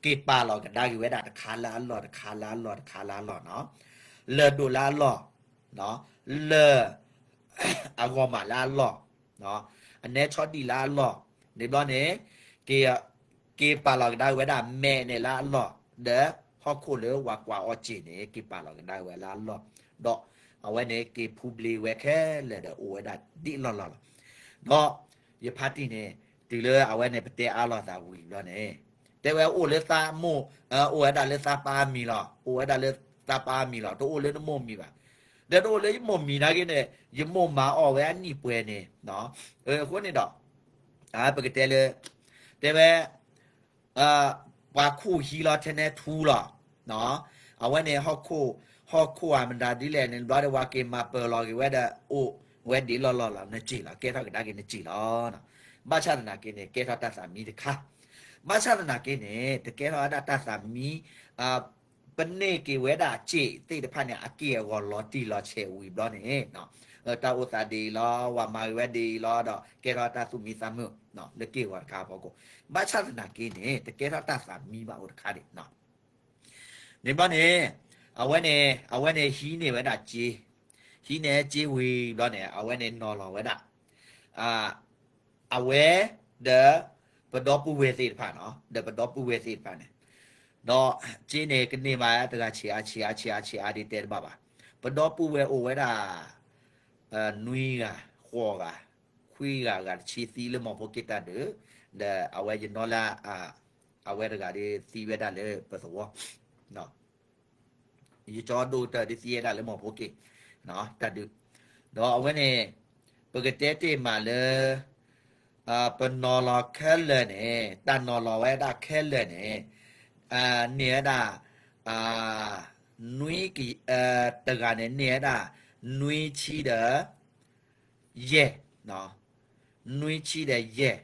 က့ၤပာ်လီၤကဒါက့ၤဝဲဒၣ်တခါလၢအလီၢ် တခါလၢအလီၢ် တခါလၢအလီၢ်နီၤ, လၢာ်ဒိၣ်လၢအလီၢ်, လၢာ် အဂီၢ်မးလၢအလီၢ်, အနဲဆီဒံၣ်လၢအလီၢ်, န့ၣ်ဘျီန့ၣ် က့ၤပာ်လီၤကဒါက့ၤဝဲဒၣ်မဲာ်န့ၣ်လၢအလီၢ်, ဒီးဟီၣ်ခိၣ်လၢပှၤကွၢ်အီၤစ့ၢ်န့ၣ် က့ၤပာ်လီၤကဒါက့ၤဝဲလၢအလီၢ်, ဒီးအဝဲန့ၣ်က့ၤဖူဘျ့ဝဲခဲလၢာ်ဒီးအိၣ်ဝဲဒၣ်ဒ်လီၢ်လီၢ်လီၤ. ဒီးယဖါတံၢ်န့ၣ် တုၤလၢအဝဲန့ၣ်ပတဲအါလီၤသးဝံၤဘျီန့ၣ်, တဲဝဲအိၣ်လၢသးမိၢ်, အိၣ်ဝဲဒၣ်လၢသးပၢ်အမံၤလီၤ, အိၣ်ဝဲဒၣ်လၢသးပၢ်အမံၤလီၤ, တအိၣ်လၢနမိၢ်မံၤဘၣ်. ဒီးတအိၣ်လၢယမိၢ်မံၤနာ်က့န့ၣ် ယမိၢ်မၤအီၣ်ဝဲအနံၣ်ပှဲၤန့ၣ်, အဃိန့ၣ်ဒီး ပကတဲလၢ တဲဝဲ ပှၤခူၣ်ဟံးလီၤထဲနဲထူလီၤ. အဝဲန့ၣ် ဟီၣ်ခိၣ်အမတၤဒ်လဲၣ်န့ၣ် ဘျီဒီးပှၤက့ၤမၤပၢၤလီၤက့ၤဝဲဒီး အိၣ်ဝဲဒ်လီၢ်လီၢ်လီၤ, နစ့ၢ်လီၤ, ကဲထီၣ်ကဒါက့ၤနစ့ၢ်လီၤ. ဘၣ်ဆၣ်သနာ်က့န့ၣ် ကဲထီၣ်တၢ်သးမံတခါ, ဘၣ်ဆၣ်သနာ်က့န့ၣ် တကဲထီၣ်ဝဲဒၣ်တၢ်သးမံ ပန့ၢ်က့ၤဝဲဒၣ်စ့ၢ်သ့ၣ်တဖၣ်န့ၣ် အက့ၢ်အဂီၤလီၤတံၢ်လီၤဆဲးဝံၤဘျီန့ၣ်, တၢ်အိၣ်သးဒ်အံၤလီၤ, ဝၤမၤက့ၤဝဲဒ်အံၤလီၤ, ဒီးကဲထီၣ်တၢ်သူၣ်မံသးမုာ် လၢက့ၢ်ဂီၤတခါအဖီခိၣ်, ဘၣ်ဆၣ်သနာ်က့န့ၣ် တကဲထီၣ်တၢ်သးမံဘၣ်အိၣ်တခါဒံး. န့ၣ်ဘျီန့ၣ် အဝဲန့ၣ် အဝဲန့ၣ်ဟံးန့ၢ်ဝဲဒၣ်စ့, ဟံးန့ၢ်စ့ဝံၤဘျီန့ၣ် အဝဲန့ၣ်နီၤလီၤဝဲဒၣ် အဝဲ ဒီး ပဒီပုၢ်ဝဲၢ်သ့ၣ်တဖၣ်နီၤ, ဒီးပဒီပုၢ်ဝဲၢ်သ့ၣ်တဖၣ်န့ၣ်, ဒီးစ့န့ၣ် ကန့ၢ်ဘၣ်တဂၤဆံးအါဆံးအါဆံးအါဆံးအါဒ်တဲတဘၣ်ဘၣ်. ပဒီပုၢ်ဝဲၢ်အိၣ်ဝဲဒၣ် နွံဂၤ ဃိးဂၤ, ခွံဂၤ ဂၤတဆံသံလၢမီၢ်ဖိက့ၣ်တၢ်ဒုး, ဒီးအဝဲယနီၢ်လၢ အဝဲတဂၤဒ်သံဝဲဒၣ်လၢပသဝီ ယကၠီဒိၣ်ကတၢၢ်ဒ်သံဝဲဒၣ်လၢမီၢ်ဖိက့ၣ် တၢ်ဒုး, ဒီးအဝဲန့ၣ် ပကတဲတ့ၢ်မးလၢ ပနီၤလီၤခဲလၢာ်န့ၣ် တၢ်နီၤလီၤဝဲဒၣ်ခဲလၢာ်န့ၣ် န့ၢ်ဝဲဒၣ် နွံ တဂၤန့ၣ် န့ၢ်ဝဲဒၣ် နွံဆံဒီး ယဲၢ်, နွံဆံဒီးယဲၢ်,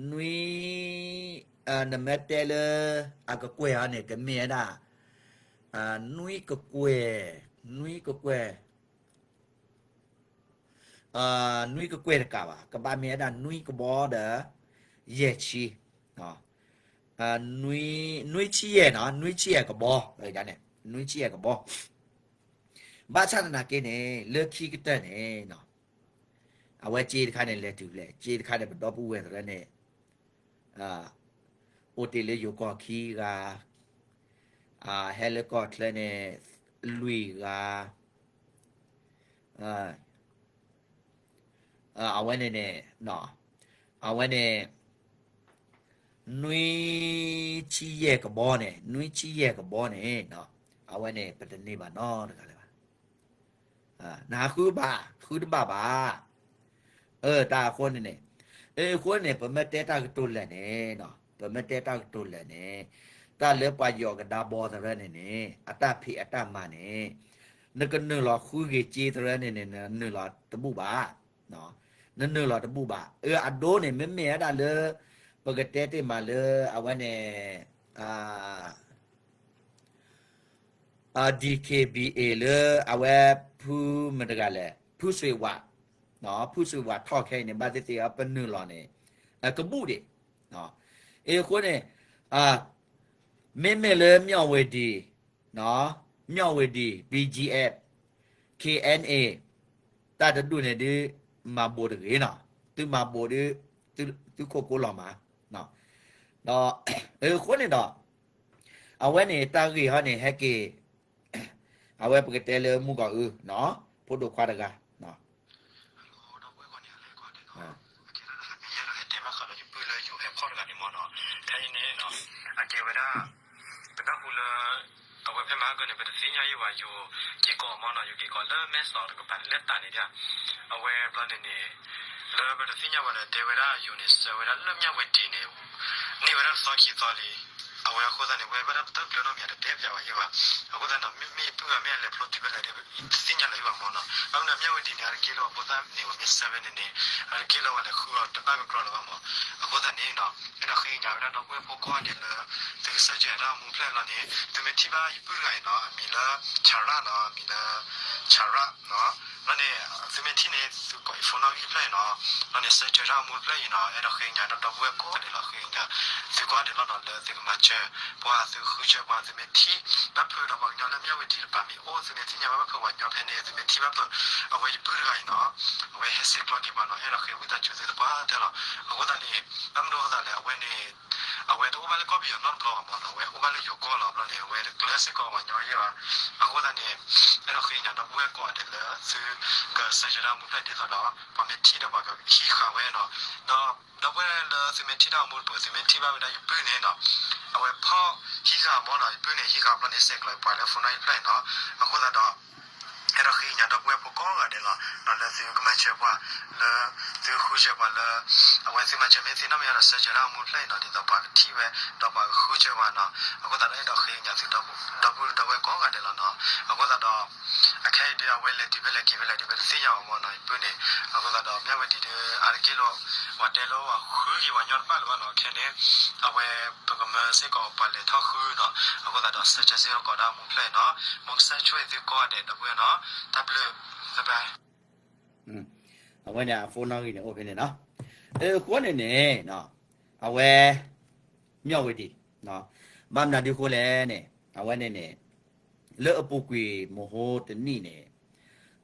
နွံ နမ့ၢ်တဲလၢ အကကွဲၢ်အီၤန့ၣ် ကမ့ၢ်ဝဲဒၣ် နွံကကွဲၢ်, နွံကကွဲၢ်, နွံကကွဲၢ်တကးဘၣ်, ကဘၣ်မ့ၢ်ဝဲဒၣ်နွံကဘီဒီး ယဲၢ်ဆံ, နွံဆံယဲၢ်နီၤ, နွံဆံယဲၢ်ကဘီ, နွံဆံယဲၢ်ကဘီ. ဘၣ်ဆၣ်သနာ်က့န့ၣ် လၢခံကတၢၢ်န့ၣ် အဝဲစ့တခါန့ၣ် လဲၤတုၤလဲၣ်, စ့တခါန့ၣ် ပဒီပုၢ်ဝဲၢ်တရၢန့ၣ် အိၣ်တ့ၢ်လၢယိၤကီၢ်ခံဂၤ, ဟဲလၢကီၢ်ချၢန့ၣ် လွံၢ်ဂၤ, အဝဲန့ၣ်န့ၣ်, အဝဲန့ၣ် နွံဆံယဲၢ်ကဘီန့ၣ်, နွံဆံယဲၢ်ကဘီန့ၣ်, အဝဲန့ၣ် ပတန့ၢ်ဘၣ်နီတဂၤလၢၤဘၣ်. နဟးဃုဘၣ်, ဃုတဘၣ်ဘၣ်. တၢ်အဃိန့ၣ်န့ၣ်, အဃိန့ၣ် ပမ့ၢ်တဲတၢ်ကတိၤလၢာ်န့ၣ်, ပမ့ၢ်တဲတၢ်ကတိၤလၢာ်န့ၣ်, တၢ်လၢပှၤယီၤကဒါဘီသရၢန့ၣ်န့ၣ် အတၢ်ဖံးအတၢ်မၤန့ၣ်, နကနုာ်လီၤဃုဂ့ၤစ့သရၢန့ၣ်န့ၣ် နနုာ်လီၤတဘူၣ်ဘၣ်. နနုာ်လီၤတဘူၣ်ဘၣ်. အဒိန့ၣ် မ့မ့ၢ်ဝဲဒၣ်လၢ ပကတဲတ့ၢ်မးလၢ အဝဲန့ၣ် DKBA လၢအဝဲ ဖုမတၤတဂၤလဲၣ်, ဖုစွ့ၤဝး, ဖုစွ့ၤဝးထီၣ်ခဲအံၤန့ၣ် ဘၣ်သ့ၣ်သ့ၣ်အပနုာ်လီၤန့ၣ် ကဘူၣ်ဒံး. အဃိန့ၣ် မ့မ့ၢ်လၢ မၠီၣ်ဝ့ၤဒံး, မၠီၣ်ဝ့ၤဒံး, BGF, KNA, တၢ်တဒူၣ်န့ၣ်ဒုး မၤဘိးတဂ့ၤနီၤ, သုမၤဘိးဒုး သုခိၣ်ကိလီၤမး. ဒီးအဃိန့ၣ်ဒီး အဝဲန့ၣ်တၢ်ဂ့ၢ်ဟီန့ၣ် ဟဲက့ၤ အဝဲပကတဲလၢမုၢ်ကီၤအု ဖိဒိၣ်ခွါတဂၤ ဒီပုၢ်ဝဲၢ်ကိးန့ၣ် အလဲၤကိးဒဲးနီၤ, ယအဲၣ်ဒိးဟဲတဲဘၣ်ဃးဒီးယပုၢ်လၢယိၤဟဲဖီၣ်တဂၤန့ၣ်မ့ၢ်နီၤ, ဖဲအံၤန့ၣ်နီၤ, အကဲဝဲဒၣ် ပနၢ်ဟူလၢ အဝဲဖဲမဟါကၢန့ၣ် ပတသ့ၣ်ညါယံၤဘၣ် ယိၤက့ၤကိးမ့ၢ်နီၤ, ယိၤက့ၤကိးလၢမဲၢ်စီးတကပၤန့ၣ် လၢတၢ်န့ၣ်ဒၣ်, အဝဲဘျီန့ၣ်န့ၣ် လၢပတသ့ၣ်ညါဘၣ်ဒီး တဲဝဲဒၣ်ယိၤန့ၣ် စၢၤဝဲဒၣ်လၢမၠၣ်ဝ့ၤဒံးန့ၣ် န့ၢ်ဝဲဒၣ်တသီခံသီလံ. အဝဲအဃိသတးန့ၣ် ဝဲဘၣ်ဒၣ်ပတၢ်ကျၢၤနီတမံၤ တတဲပျးဝဲယံၤဘၣ်. အဃိသတးန့ၣ် မ့ၢ်ယပုၢ်ဂၤမ့ၢ်အလဲၤဖျိတုၤဖဲလဲၣ်ဒီး တသ့ၣ်ညါလၢၤယံၤဘၣ်မ့ၢ်နီၤ. ဘၣ်မနုၤမၠၣ်ဝ့ၤဒံးန့ၣ် အတက့ၢ်လၢၤဘၣ် ဖိသၣ်န့ၣ် ပှၤမ့ၢ်စၢၤဝဲန့ၣ်န့ၣ် အတက့ၢ်လၢၤဘၣ်လဲၤဃုအီၤတဘၣ်ကကြီလၢၤဘၣ်မ့ၢ်. အဃိသတးန့ၣ်နီၤ အဲၣ်ဒိးဃ့ကညးဝဲဒၣ်ဒီပုၢ်ဝဲၢ်ဖိကိးဂၤဒဲးလၢ သုကစၢ်စၢၤတၢ်အိၣ်မူဖျၢၣ်လီၤန့ၣ် သုမ့ၢ်ထံၣ်ဘၣ်ယပုၢ်တဂၤအံၤနီၤ အမံၤလၢ ဆၣ်ရၣ်နီၤ, အမံၤလၢ ဆၣ်ရၣ်နီၤ. လီၤန့ၣ် သုမ့ၢ်ထံၣ်န့ၣ် သုကိးအံၤ phone နီၣ်ဂံၢ်ဖျၢၣ်အံၤနီၤ. လီၤန့ၣ် စၢၤစၢၤတၢ်အိၣ်မူဖျၢၣ်အံၤနီၤ အဲၣ်ဒိးဃ့ကညးဒီပုၢ်ဝဲၢ်ကိးဂၤဒဲးလီၤ. ဃ့ကညး သုကိးဂၤဒဲးလီၤနီၤ လၢသုကမၤစၢၤပှၤ သုဃုစၢၤပှၤ သုမ့ၢ်ထံၣ်ဘၣ်ဖုးဒီးပှၤကညီလၢမၠၣ်ဝ့ၤဒံးတပၤမ့ၢ်အိၣ် သုမ့ၢ်သ့ၣ်ညါဘၣ်ဖုးပှၤကညီဖဲန့ၣ် သုမ့ၢ်ထံၣ်ဘၣ်ဖုး အဝဲယပုၢ်တဂၤအံၤနီၤ အဝဲဟဲစ့ၢ်ကီးက့ၤပှၤနီၤ အဲၣ်ဒိးဃ့ဝံသးစူၤသုသပှၢ်တၢၢ်လီၤ. အဃိသတးန့ၣ် ဘၣ်မနုၤအဃိသတးလဲၣ် အဝဲန့ၣ် အဝဲတအိၣ်ဘၣ်လၢကီၢ်ပယီၤနီတဘျီဘၣ်မ့ၢ်နီၤ အဝဲအိၣ်ဘၣ်လၢယိၤကီၢ်လီၤ. ဘျီန့ၣ် အဝဲတကျၢၤစ့ၢ်ကီးပှၤကညီယဲၢ်ဘၣ်. အဃိသတးန့ၣ် အဲၣ်ဒိးဃ့ကညးဒီပုၢ်ဝဲၢ်ကိးဂၤဒဲးလၢ သုကစၢ်စၢၤတၢ်အိၣ်မူဖျၢၣ်ဒ်သိးဒီး ပှၤမ့ၢ်ထံၣ်ဒီးပှၤကဟံးဃာ်ဝဲနီၤ. ဒီး ဒီပုၢ်ဝဲၢ်လၢသုမ့ၢ်ထံၣ်တၢ်အိၣ်မူတပူၤ သုမ့ၢ်ထံၣ်ဘၣ်ဝဲဒၣ်ယပုၢ်န့ၣ်နီၤ အဝဲဖီၣ်ဟံးဃာ်မ့ၢ်နီၤ ယပုၢ်န့ၣ် ဟံးဃာ်ဘျီန့ၣ် ဆဲးကျိးပှၤလၢ phone နီၣ်ဂံၢ်ဖျၢၣ်အံၤနီၤ. အဃိသတးဒီး အဲၣ်ဒိးဃ့ကညးဒီပုၢ်ဝဲၢ်ဖိကိးဂၤဒဲးလီၤ လၢသုကမၤစၢၤပှၤ လၢသုဃုစၢၤပှၤလၢ အဝဲသုမၤစၢၤမ့ၢ်သ့နီတမံၤဒီး စၢၤစၢၤတၢ်အိၣ်မူဖျၢၣ်အံၤနီၤ ဒ်သိးပှၤကထံၣ်ဝဲ ဒီးပှၤကဃုစၢၤပှၤနီၤ. အဃိသတးဒီး အဲၣ်ဒိးဃ့ကညးသု ဒီပုၢ်ဒီဝဲၢ်ကိးဂၤဒဲးလီၤနီၤ. အဃိသတးဒီး အခဲအံၤဒုး အဝဲလဲၤတုၤဖဲလဲၣ်က့ၤဖဲလဲၣ်ဒုး ပတသ့ၣ်ညါဘၣ်မ့ၢ်နီၤ ယပုၢ်န့ၣ်. အဃိသတးဒီး မၠၣ်ဝ့ၤဒံးဒုး အါတက့ၢ်လၢ ပှၤတဲလၢပှၤဃုက့ၤပှၤကညီတဖၣ်လၢၤဘၣ်နီၤ ခဲန့ၣ် အဝဲ ပကမၢစ့ၢ်ကီးပှၤလဲၤထီၣ်ဃုနီၤ. အဃိသတးဒီး စၢၤစၢၤစ့ၢ်ကီးဒီးမူဖျၢၣ်အံၤနီၤ မ်ကစၢ်ဆိၣ်ဂ့ၤသုကိးဂၤဒဲး ဒီပုၢ်ဝဲၢ်နီၤ. တၢ်ဘျုး ဘၣ်ဘၣ်. အဝဲန့ၣ် အ phone နီၣ်ဂံၢ်န့ၣ် အိၣ်ဖဲန့ၣ်နီၤ. အဃိန့ၣ်န့ၣ် အဝဲ မၠၣ်ဝ့ၤဒံး ဘၣ်မနုၤဒုးဃိလဲၣ်န့ၣ် အဝဲန့ၣ်န့ၣ် လၢအပူၤကွံာ်မဟိတနံၣ်န့ၣ်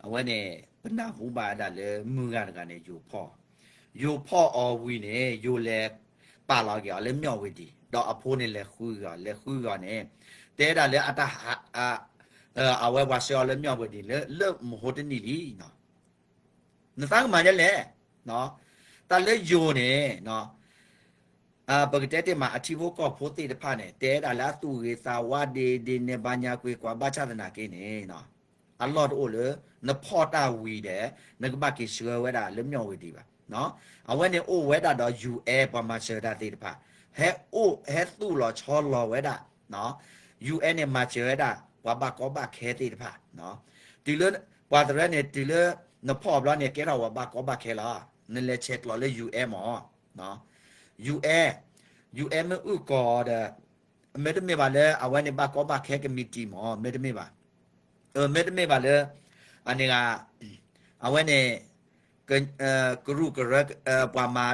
အဝဲန့ၣ် ပနၢ်ဟူဘၣ်ဝဲဒၣ်လၢမုၢ်ဂၤတဂၤန့ၣ် ယိၤဖီၣ်, ယိၤဖီၣ်အီၤဝံၤန့ၣ် ယိၤလဲၤပာ်လီၤက့ၤအီၤလၢမၠၣ်ဝ့ၤဒံး ဒီးအဖိန့ၣ်လဲၤဃုက့ၤအီၤ လဲၤဃုက့ၤအီၤန့ၣ် တဲဒၣ်လၢအတၢ် အဝဲပှၤဆှၢအီၤလၢမၠၣ်ဝ့ၤဒံးလၢ လၢမဟိတနံၣ်လံနီၤ. နသးကမၤဒ်လဲၣ်, တၢ်လၢယိၤန့ၣ် ပကတဲတ့ၢ်မး အထံဖိကီၢ်ဖိသ့ၣ်တဖၣ်န့ၣ် တဲဒၣ်လၢအသူၣ်ဂ့ၤသးဝါဒ်ဒ်န့ၣ် ဘၣ်ညါကွ့ၢ်ကွၢ် ဘၣ်ဆၣ်သနာ်က့န့ၣ် အလီၢ်တအိၣ်လၢ နဖီၣ်တၢ်ဝံၤဒီး နကဘၣ်က့ၤဆှၢဝဲဒၣ်လၢမၠၣ်ဝ့ၤဒံးဘၣ်. အဝဲန့ၣ်အိၣ်ဝဲဒၣ်ဒီး UN ပှၤမၤစၢၤတၢ်သ့ၣ်တဖၣ် ဟဲအိၣ်ဟဲသူၣ်လီၤဆီလီၤဝဲဒၣ် UN န့ၣ်မၤစၢၤဝဲဒၣ် ပှၤဘၣ်ကီဘၣ်ခဲသ့ၣ်တဖၣ် တုၤလၢ ပှၤသရၢန့ၣ် တုၤလၢ နဖီၣ်ဘျီန့ၣ် ကဲထီၣ်ပှၤဘၣ်ကီဘၣ်ခဲလီၤ. နလဲၤဆဲးကျိးလၢ UN မး UN UN မ့ၢ်အုၣ်ကီၤဒီး မ့တမ့ၢ်ဘၣ်လၢ အဝဲန့ၣ်ဘၣ်ကီဘၣ်ခဲကမံးတံာ်မး မ့တမ့ၢ်ဘၣ်. မ့တမ့ၢ်ဘၣ်လၢ အန့ၣ်ဂ့ၤ အဝဲန့ၣ် ကရူၢ်ကရၢ ပှၤမၤ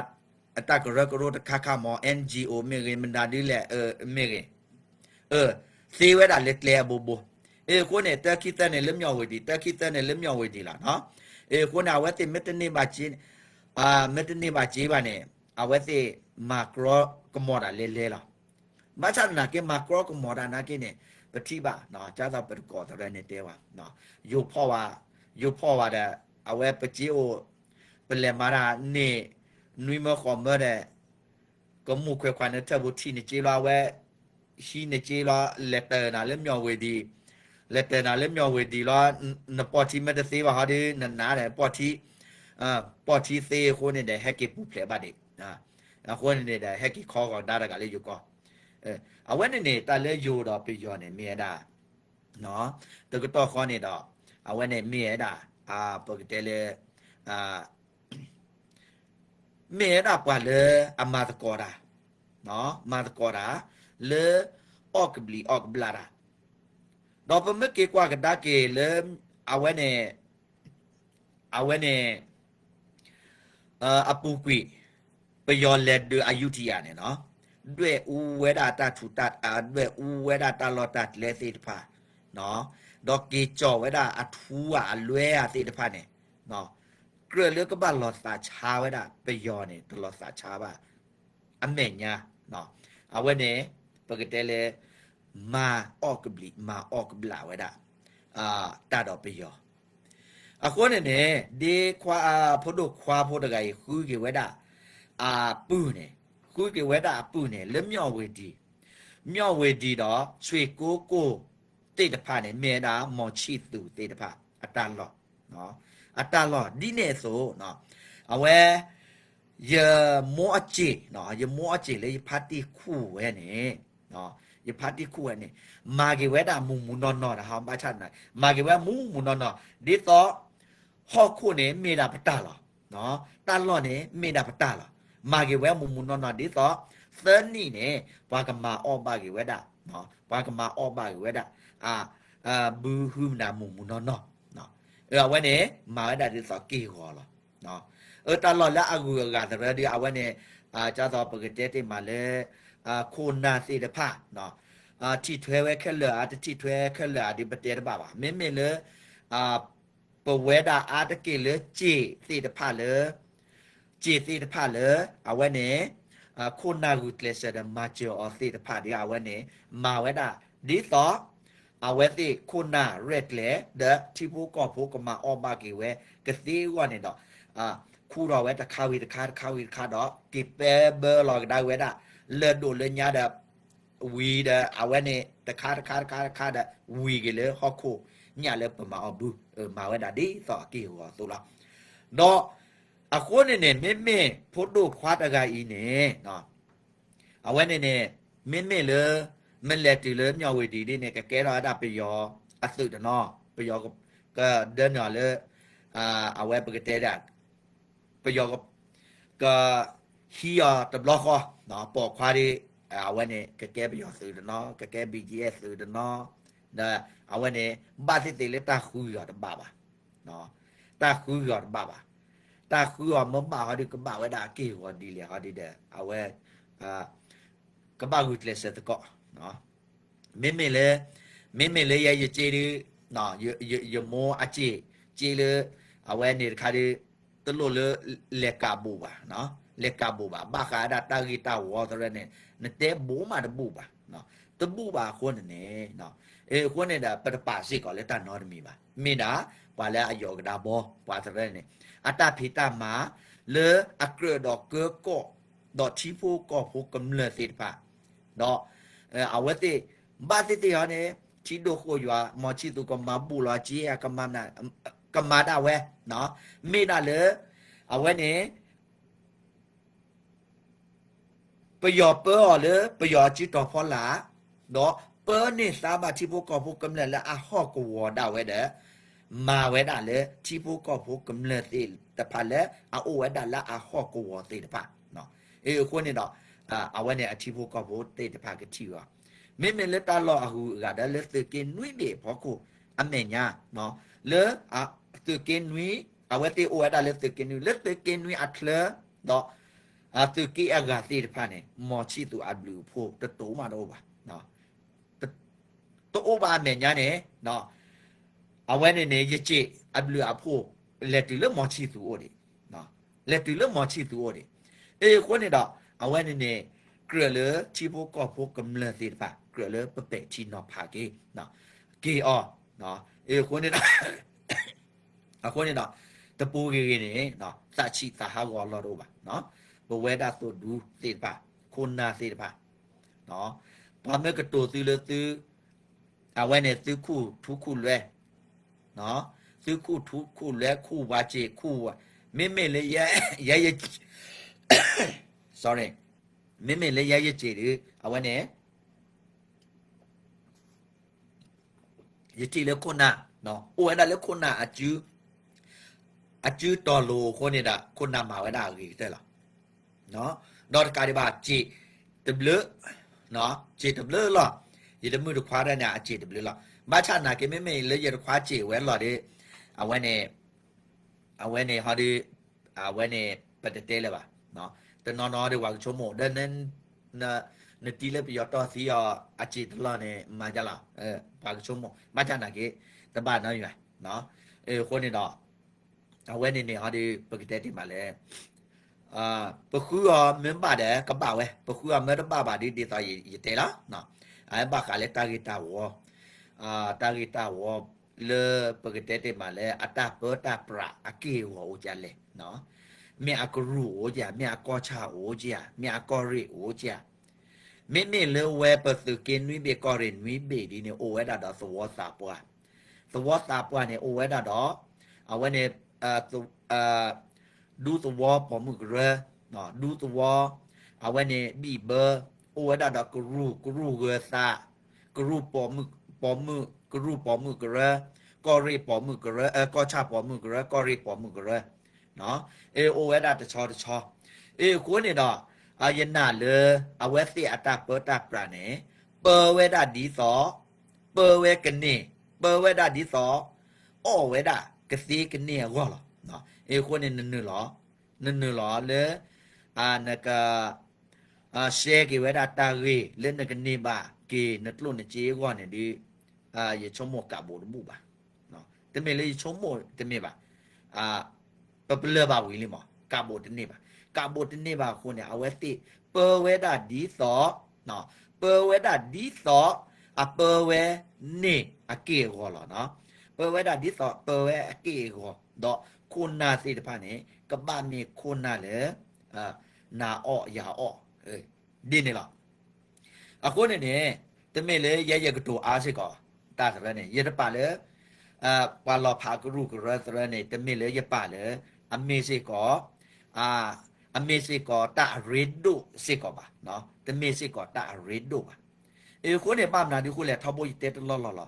အတၢ်ကရၢကရိတခါခါမး NGO မ့ၢ်ဂ့ၤ မတၤဒ်လဲၣ် မ့ၢ်ဂ့ၤ သ့ဝဲဒၣ်လၢကျဲအဘိဘိ. အဃိန့ၣ် တၢ်ခံသၢန့ၣ်လၢမၠီၣ်ဝ့ၤဒံး တၢ်ခံသၢန့ၣ်လၢမၠီၣ်ဝ့ၤဒံးလီၤ. အဃိန့ၣ် အဝဲသ့ၣ်မ့ၢ်တန့ၢ်ဘၣ်စ့ မ့ၢ်တန့ၢ်ဘၣ်စ့ဘၣ်န့ၣ် အဝဲသ့ၣ်မၤကြီကမီၤတၢ်လဲၤလဲၤလီၤ. ဘၣ်ဆၣ်သနာ်က့ မၤကြီကမီၤတၢ်နာ်က့န့ၣ် ပထံၣ်ဘၣ် ကၢ်သိးပတကိးသရၢန့ၣ်တဲဝဲ ယိၤဖီၣ်ဝဲ, ယိၤဖီၣ်ဝဲဒီး အဝဲပစ့အိၣ် ပလဲၤမၤတၢ်န့ၣ် နွံမၢဃိးမၢဒီး ကမူၣ်ခွဲးခွါနထၢၣ်ဖိထံၣ်နစ့လီၤ အဝဲ ဟံးနစ့လီၤ လဲၤတၢၤနၤလၢ မျီၣ်ဝ့ၤဒံး, လဲၤတၢၤနၤလၢ မျီၣ်ဝ့ၤဒံးလီၤ, နပီၢ်ထံမ့ၢ်တသ့ဘၣ်ဟီဒီး နနါဒီးပီၢ်ထံ ပီၢ်ထံသ့အဃိန့ၣ်ဒီး ဟဲက့ၤပူၤဖျဲးဘၣ်ဒံး, အဃိန့ၣ်ဒီး ဟဲက့ၤခီဂီၤကဒါတဂၤလၢယိၤကီၢ်, အဝဲန့ၣ်န့ၣ် တၢ်လၢယိၤဒီးပယီၤန့ၣ် မ့ၢ်ဝဲဒၣ် တကတီၢ်ဃီန့ၣ်ဒီး အဝဲန့ၣ်မ့ၢ်ဝဲဒၣ် ပကတဲလၢ မ့ၢ်ဝဲဒၣ်ပှၤလၢအမၤသကိးတၢ်, မၤသကိးတၢ် လၢ အီၣ်ကဘျံးအီၣ်ကဘျၣ်တၢ်, ဒီးပမ့ၢ်က့ၤကွၢ်ကဒါက့ၤလၢ အဝဲန့ၣ် အဝဲန့ၣ် အပူၤကွံာ် ပယီၤလဲၤဒုးအယူထယၤန့ၣ်နီၤ, ဒွဲၣ်အူဝဲဒၣ်တၢ်ထူးတၢ် ဒွဲၣ်အူဝဲဒၣ်တၢ်လီၢ်တၢ်ကျဲသ့ၣ်တဖၣ်, ဒီးက့ၤကၠီၣ်ဝဲဒၣ်အထူအလွဲအသ့ၣ်တဖၣ်န့ၣ်, ကြၢးလၢကဘၣ်လီၤသးဆါဝဲဒၣ် ပယီၤန့ၣ် တလီၤသးဆါဘၣ် အမဲာ်ညါ, အဝဲန့ၣ် ပကတဲလၢ မၤအီၣ်ကဘျံး မၤအီၣ်ကဘျၣ်ဝဲဒၣ် တၢ်ဒီးပယီၤ, အဃိန့ၣ်န့ၣ် ဒ်ခွါ ဖိဒိၣ်ခွါဖိတဂၤအံၤ ဃုက့ၤဝဲဒၣ် အပုၢ်န့ၣ်, ဃုက့ၤဝဲဒၣ်အပုၢ်န့ၣ် လၢမျီၣ်ဝ့ၤဒံး, မျီၣ်ဝ့ၤဒံးဒီး ဆွ့ၣ်ကိကိၢ်သ့ၣ်တဖၣ်န့ၣ် မ့ၢ်ဝဲဒၣ် မီၤဆံၣ်သူးသ့ၣ်တဖၣ် အတၢ်လီၢ်, အတၢ်လီၢ် ဒ်န့ၣ်အသိး အဝဲ ယမိၢ်အစ့ၣ်, ယမိၢ်အစ့ၣ်လၢယဖါတံၢ်ခူၣ်ဝဲန့ၣ်, ယဖါတံၢ်ခူၣ်ဝဲန့ၣ် မၤက့ၤဝဲဒၣ်မူးမူးနီၢ်နီၢ်ဒီး ဘၣ်ဆၣ် မၤက့ၤဝဲမူးမူးနီၢ်နီၢ် ဒ်သိး ဟီၣ်ခိၣ်န့ၣ်မ့ၢ်ဒၣ်ပတၢ်လီၢ်, တၢ်လီၢ်န့ၣ်မ့ၢ်ဒၣ်ပတၢ်လီၢ်, မၤက့ၤဝဲမူးမူးနီၢ်နီၢ် ဒ်သိး သၢနံၣ်န့ၣ် ပှၤကမၤအီၣ်ဘၣ်က့ၤဝဲဒၣ်, ပှၤကမၤအီၣ်ဘၣ်က့ၤဝဲဒၣ် ဘုဟုမနၤမူးမူးနီၢ်နီၢ်, အဝဲန့ၣ် မၤဝဲဒၣ်ဒ်သိးက့ၢ်ဂီၤလီၤ. တၢ်လီၢ်လၢအဂုၤအဂၤသရၢဒ် အဝဲန့ၣ် ဒ်သိးပကတဲတ့ၢ်မးလၢ ခိၣ်နၢ်သ့ၣ်တဖၣ် ထံၣ်ထွဲဝဲခဲလၢာ်ဧါ တထံၣ်ထွဲခဲလၢာ်ဧါဒ် ပတဲတဘၣ်ဘၣ်. မ့မ့ၢ်လၢ ပဝဲဒၣ်အါတက့ၢ်လၢစ့ၣ်သ့ၣ်တဖၣ်လၢ စ့ၣ်သ့ၣ်တဖၣ်လၢ အဝဲန့ၣ် ခိၣ်နၢ်ဂုာ်ကျဲးစၢးဒီးမၤစၢၤအီၤသ့ၣ်တဖၣ်ဒီး အဝဲန့ၣ် မၤဝဲဒၣ် ဒ်သိး အဝဲသ့ၣ်ခိၣ်နၢ်ရဲၣ်ကျဲၤ ဒီးထံဖိကီၢ်ဖိကမၤအီၣ်ဘၣ်က့ၤဝဲကသ့အဂီၢ်န့ၣ်ဒီး ခူၣ်ထီၣ်ဝဲတခါဝံၤတခါ တခါဝံၤတခါဒီး က့ၤပဲဘၢလီၤကဒါဝဲဒၣ် လၢၢ်ဒိၣ်လၢညါဒီး ဝံၤဒီး အဝဲန့ၣ် တခါတခါတခါတခါဒီး ဝံၤက့ၤလၢဟီၣ်ခိၣ်ညၣ်လၢပမၤအီၣ်ဘု မၤဝဲဒၣ်ဒ်သိးအက့ၢ်အဂီၤအသိးလီၤ. ဒီး အဃိန့ၣ်န့ၣ် မ့မ့ၢ်ဖိဒိၣ်ခွါတဂၤအံၤန့ၣ် အဝဲန့ၣ်န့ၣ် မ့မ့ၢ်လၢ မ့ၢ်လဲၤတုၤလၢမျီၣ်ဝ့ၤဒံးဒ်န့ၣ် ကကဲထီၣ်ဝဲဒၣ်ပယီၤအသုးတနီၤ, ပယီၤကဒၢန့ၢ်အီၤလၢ အဝဲပကတဲဒၣ် ပယီၤ က ဟံးအီၤတဘျီဃီ, ပိာ်ခွါဒ် အဝဲန့ၣ် ကကဲပယီၤသုးတနီၤ, ကကဲ ဘီကၠံအဲၣ် သုးတနီၤ, ဒီးအဝဲန့ၣ် ဘၣ်သ့ၣ်သ့ၣ်လၢတၢ်ဃုအီၤတဘၣ်ဘၣ်, တၢ်ဃုအီၤတဘၣ်ဘၣ်, တၢ်ဃုအီၤမ့ၢ်ဘၣ်ဟီဒ် ကဘၣ်ဝဲဒၣ်အက့ၢ်အဂီၤဒ်လဲၣ်ဟီဒ်ဒီး အဝဲ ကဘၣ်ဂုာ်ကျဲးစၢးသကိး မ့မ့ၢ်လၢ မ့မ့ၢ်လၢယဲယစ့ဒ် ယမိၢ်အစ့ၣ် စ့လၢ အဝဲန့ၣ်တခါဒ် တလိၣ်လၢ လဲၤကးဘူးဘၣ်, လဲၤကးဘူးဘၣ် ဘၣ်ဃးဒၣ်တၢ်ဂ့ၢ်တၢ်ဝီသရၢန့ၣ် နတဲဘူးမးတဘူးဘၣ်, တဘူးဘၣ်အဃိန့ၣ်န့ၣ် အဃိန့ၣ်ဒီး ပတပာ်စ့ၢ်ကီးလၢတၢ်နီတမံၤဘၣ်, မ့ၢ်ဒၣ် ပှၤလၢအယီၤကဒါဘီ ပှၤသရၢန့ၣ် အတၢ်ဖံးတၢ်မၤ လၢအကြၢးဒီးကၢကီၢ် ဒီးထံဖိကီၢ်ဖိကမျၢၢ်သ့ၣ်တဖၣ် ဒီး အဝဲသ့ၣ် ဘၣ်သ့ၣ်သ့ၣ်ဟီန့ၣ် ထံဒိၣ်ဃိၣ်ယွၤ မီၤဆံၣ်သူးကမၤဘူၣ်လီၤက့ ကမၤဒၣ်ဝဲ မ့ၢ်ဒၣ်လၢ အဝဲန့ၣ် ပယီၤပၢအီၤလၢ ပယီၤအစုတီၤဖီလာ်, ဒီးပၢန့ၢ်သါဘၣ်ထံဖိကီၢ်ဖိကမျၢၢ်လၢအဟီၣ်ကဝီၤဒၣ်ဝဲဒီး မၤဝဲဒၣ်လၢထံဖိကီၢ်ဖိကမျၢၢ်သ့ၣ်တဖၣ်လၢအအိၣ်ဝဲဒၣ်လၢအဟီၣ်ကဝီၤသ့ၣ်တဖၣ်, အဃိန့ၣ်ဒီး အဝဲန့ၣ်အထံဖိကီၢ်ဖိသ့ၣ်တဖၣ်ကထံၣ်အီၤ, မ့မ့ၢ်လၢတၢ်လီၢ်အဂုၤအဂၤဒီးလၢသုးက့နွံဘ့ၣ်အဖီခိၣ် အမဲာ်ညါ လၢ သုးက့နွံ အဝဲသ့ၣ်အိၣ်ဝဲဒၣ်လၢသုးက့နွံ လၢသုးက့နွံအချၢ ဒီး သုးက့အဂၤသ့ၣ်တဖၣ်န့ၣ် မီၤဆံၣ်သူးအဘျုးအဖှိၣ်တတိၤမးတအိၣ်ဘၣ်, တအိၣ်ဘၣ်အမဲာ်ညါန့ၣ် အဝဲန့ၣ်န့ၣ် ယစ့ၣ်အဘျုးအဖှိၣ် လဲၤတုၤလၢမီၤဆံၣ်သူးအိၣ်ဒံး, လဲၤတုၤလၢမီၤဆံၣ်သူးအိၣ်ဒံး, အဃိန့ၣ်ဒီး အဝဲန့ၣ်န့ၣ် ကြၢးလၢထံဖိကီၢ်ဖိကမျၢၢ်သ့ၣ်တဖၣ် ကြၢးလၢပပဲာ်ထံနီၤဖးက့ၤ က့ၤအီၤ အဃိန့ၣ်ဒီး အဃိန့ၣ်ဒီး တပူၤဂ့ၤဂ့ၤန့ၣ် သးဆံးသးဟးဂီၤအလီၢ်တအိၣ်ဘၣ်. ပဝဲဒၣ်သုးဒူသ့ၣ်တဖၣ် ခိၣ်နၢ်သ့ၣ်တဖၣ် ပှၤမ့ၢ်ကတိၤသုလၢသု အဝဲန့ၣ်သုခူၣ်ထူခူၣ်လွဲ သုခူၣ်ထူခူၣ်လွဲ ခူၣ်ဝါစ့ၤ ခူၣ်ဝါ မ့မ့ၢ်လၢယဲယ sorry မ့မ့ၢ်လၢယဲယစ့ၤဒီး အဝဲန့ၣ် ယထံၣ်လၢခိၣ်နၢ် အိၣ်ဝဲဒၣ်လၢခိၣ်နၢ် အစုတီၤလိၤအဃိန့ၣ်ဒီး ခိၣ်နၢ်မၤဝဲဒၣ်အဂ့ၤကတၢၢ်လီၤ. ဒီးတကးဒံးဘၣ် စ့ၤတဘျုး စ့ၤတဘျုးလီၤ. ယတမုၣ်တခွါတၢ်န့ၣ် အစ့ၤတဘျုးလီၤ. ဘၣ်ဆၣ်နာ်က့ မ့မ့ၢ်လၢယတခွါစ့ၤဝဲလီၤဒီး အဝဲန့ၣ် အဝဲန့ၣ်ဟီဒီး အဝဲန့ၣ် ပတတဲလၢၤဘၣ်. တနီၤနီၤဒီးပှၤကဆိကမိၣ် ဒီး နတံၤလၢပယီၤတီၢ်သံအီၤ အစ့ၤတလီၢ်န့ၣ် မၤဒ်လဲၣ်, ပှၤကဆိကမိၣ် ဘၣ်ဆၣ်နာ်က့ တဘၣ်နီတမံၤဘၣ်. အဃိန့ၣ်ဒီး အဝဲန့ၣ်န့ၣ်ဟီဒီး ပကတဲတ့ၢ်မးလဲၣ်, ပဃုအီၤမ့ၢ်ဘၣ်ဒီး ကဘၣ်ဝဲ, ပဃုအီၤမ့ၢ်တဘၣ်ဘၣ်ဒီး ဒ်သိးယတဲလီၤ, အဝဲဘၣ်ဃးလၢတၢ်ဂ့ၢ်တၢ်ဝီ, တၢ်ဂ့ၢ်တၢ်ဝီ လၢပကတဲတ့ၢ်မးလၢ အတၢ်ပၢတၢ်ပြးအက့ၢ်အဂီၤအိၣ်ကလဲၣ်, မ့ၢ်အကရူၢ်အိၣ်က, မ့ၢ်အကီၢ်ဆၣ်အိၣ်က, မ့ၢ်အကီၢ်ရ့ၣ်အိၣ်က, မ့မ့ၢ်လၢဝဲပသုးက့နွံဘ့ၣ်ကီၢ်ရ့ၣ်နွံဘ့ၣ်ဒ်န့ၣ် အိၣ်ဝဲဒၣ်ဒီးသဝီသးပှၢ်, သဝီသးပှၢ်န့ၣ် အိၣ်ဝဲဒၣ်ဒီး အဝဲန့ၣ် ဒူသဝီပိာ်မုၣ်ကရၢ, ဒူသဝီ အဝဲန့ၣ် ဘံၣ်ဘၢ, အိၣ်ဝဲဒၣ်ဒီးကရူၢ်, ကရူၢ်ဂၢၤသး, ကရူၢ်ပိာ်မုၣ်, ကရူၢ်ပိာ်မုၣ်ကရၢ, ကီၢ်ရ့ၣ်ပိာ်မုၣ်ကရၢ, ကီၢ်ဆၣ်ပိာ်မုၣ်ကရၢ, ကီၢ်ရ့ၣ်ပိာ်မုၣ်ကရၢ, အိၣ်ဝဲဒၣ်တဆီတဆီ, အဃိန့ၣ်ဒီး ယနာ်လၢ အဝဲသ့ၣ်အတၢ်ပၢတၢ်ပြးန့ၣ် ပၢဝဲဒၣ်ဒ်သိး ပၢဝဲကန့ၢ်, ပၢဝဲဒၣ်ဒ်သိး အီၣ်ဝဲဒၣ်ကသ့ကန့ၢ်အဂီၢ်လီၤ. အဃိန့ၣ် နနုာ်လီၤ, နနုာ်လီၤလၢ နက ရှဲက့ၤဝဲဒၣ်တၢ်ဂ့ၢ်လၢနကန့ၢ်ဘၣ်က့ၤနကျိၣ်နစ့အဂီၢ်န့ၣ်ဒီး ယဆိကမိၣ်ကးဘိးတဘူၣ်ဘၣ်. တမ့ၢ်လၢယဆိကမိၣ်တမ့ၢ်ဘၣ်. ပပလၢၢ်ဘၣ်ဝံၤလံမး ကးဘိးတန့ၢ်ဘၣ်. ကးဘိးတန့ၢ်ဘၣ်အဃိန့ၣ် အဝဲသ့ၣ်ပၢဝဲဒၣ်ဒ်သိး, ပၢဝဲဒၣ်ဒ်သိး အပၢဝဲန့ၢ်အက့ၢ်အဂီၤလီၤ. ပၢဝဲဒၣ်ဒ်သိးပၢဝဲအက့ၢ်အဂီၤ ဒီးခိၣ်နၢ်သ့ၣ်တဖၣ်န့ၣ် ကဘၣ်မ့ၢ်ခိၣ်နၢ်လၢ နၤအီၣ်ယၤအီၣ် ဒ်န့ၣ်လီၤ. အဃိန့ၣ်န့ၣ် တမ့ၢ်လၢယဲယကတိၤအါစ့ၢ်ကီး တၢ်သရၢန့ၣ် ယတပာ်လၢ ပှၤလီၤဖးကရူၢ်ကရၢသရၢန့ၣ် တမ့ၢ်လၢယပာ်လၢ အမ့ၢ်စ့ၢ်ကီး အမ့ၢ်စ့ၢ်ကီးတၢ်အရ့ဒိၣ်စ့ၢ်ကီးဘၣ်. တမ့ၢ်စ့ၢ်ကီးတၢ်အရ့ဒိၣ်ဘၣ်. အဃိန့ၣ် ဘၣ်မနုၤဒ်ဃိလဲၣ် ထီဘိယတဲတလီၢ်လီၢ်လီၤ.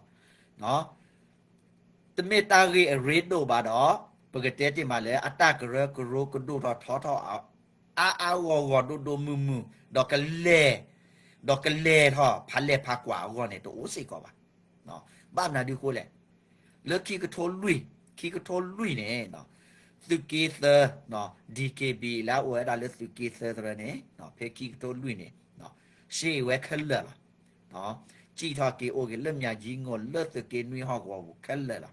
တမ့ၢ်တၢ်ဂ့ၢ်အရ့ဒိၣ်ဘၣ်ဒီး ပကတဲတ့ၢ်မးလၢ အတၢ်ကရၢကရိကဒိၣ်ထီၣ်ထီထီၣ် အါအါဂီၢ်ဂီၢ်ဒိၣ်ဒိၣ်မုၢ်မုၢ် ဒီးကလဲၤ ဒီးကလဲၤထီၣ်ဖးလဲၢ်ဖးကွၢ်အဂီၢ်န့ၣ် တအိၣ်စ့ၢ်ကီးဘၣ်. ဘၣ်မနုၤဒ်ဃိလဲၣ်, လၢခံကထိလွံၢ်, ခံကထိလွံၢ်န့ၣ် သုးက့သၢ DKB လၢအအိၣ်ဝဲဒၣ်လၢသုးက့သၢသရၢန့ၣ် ဖဲခံကထိလွံၢ်န့ၣ် ရှဲဝဲခဲလၢာ်လီၤ. စံၣ်ထီၣ်က့ၤအိၣ်က့ၤလၢမၠၤယံငိၣ်လၢသုးက့နွံဟီၣ်ကဝီၤပူၤခဲလၢာ်လီၤ.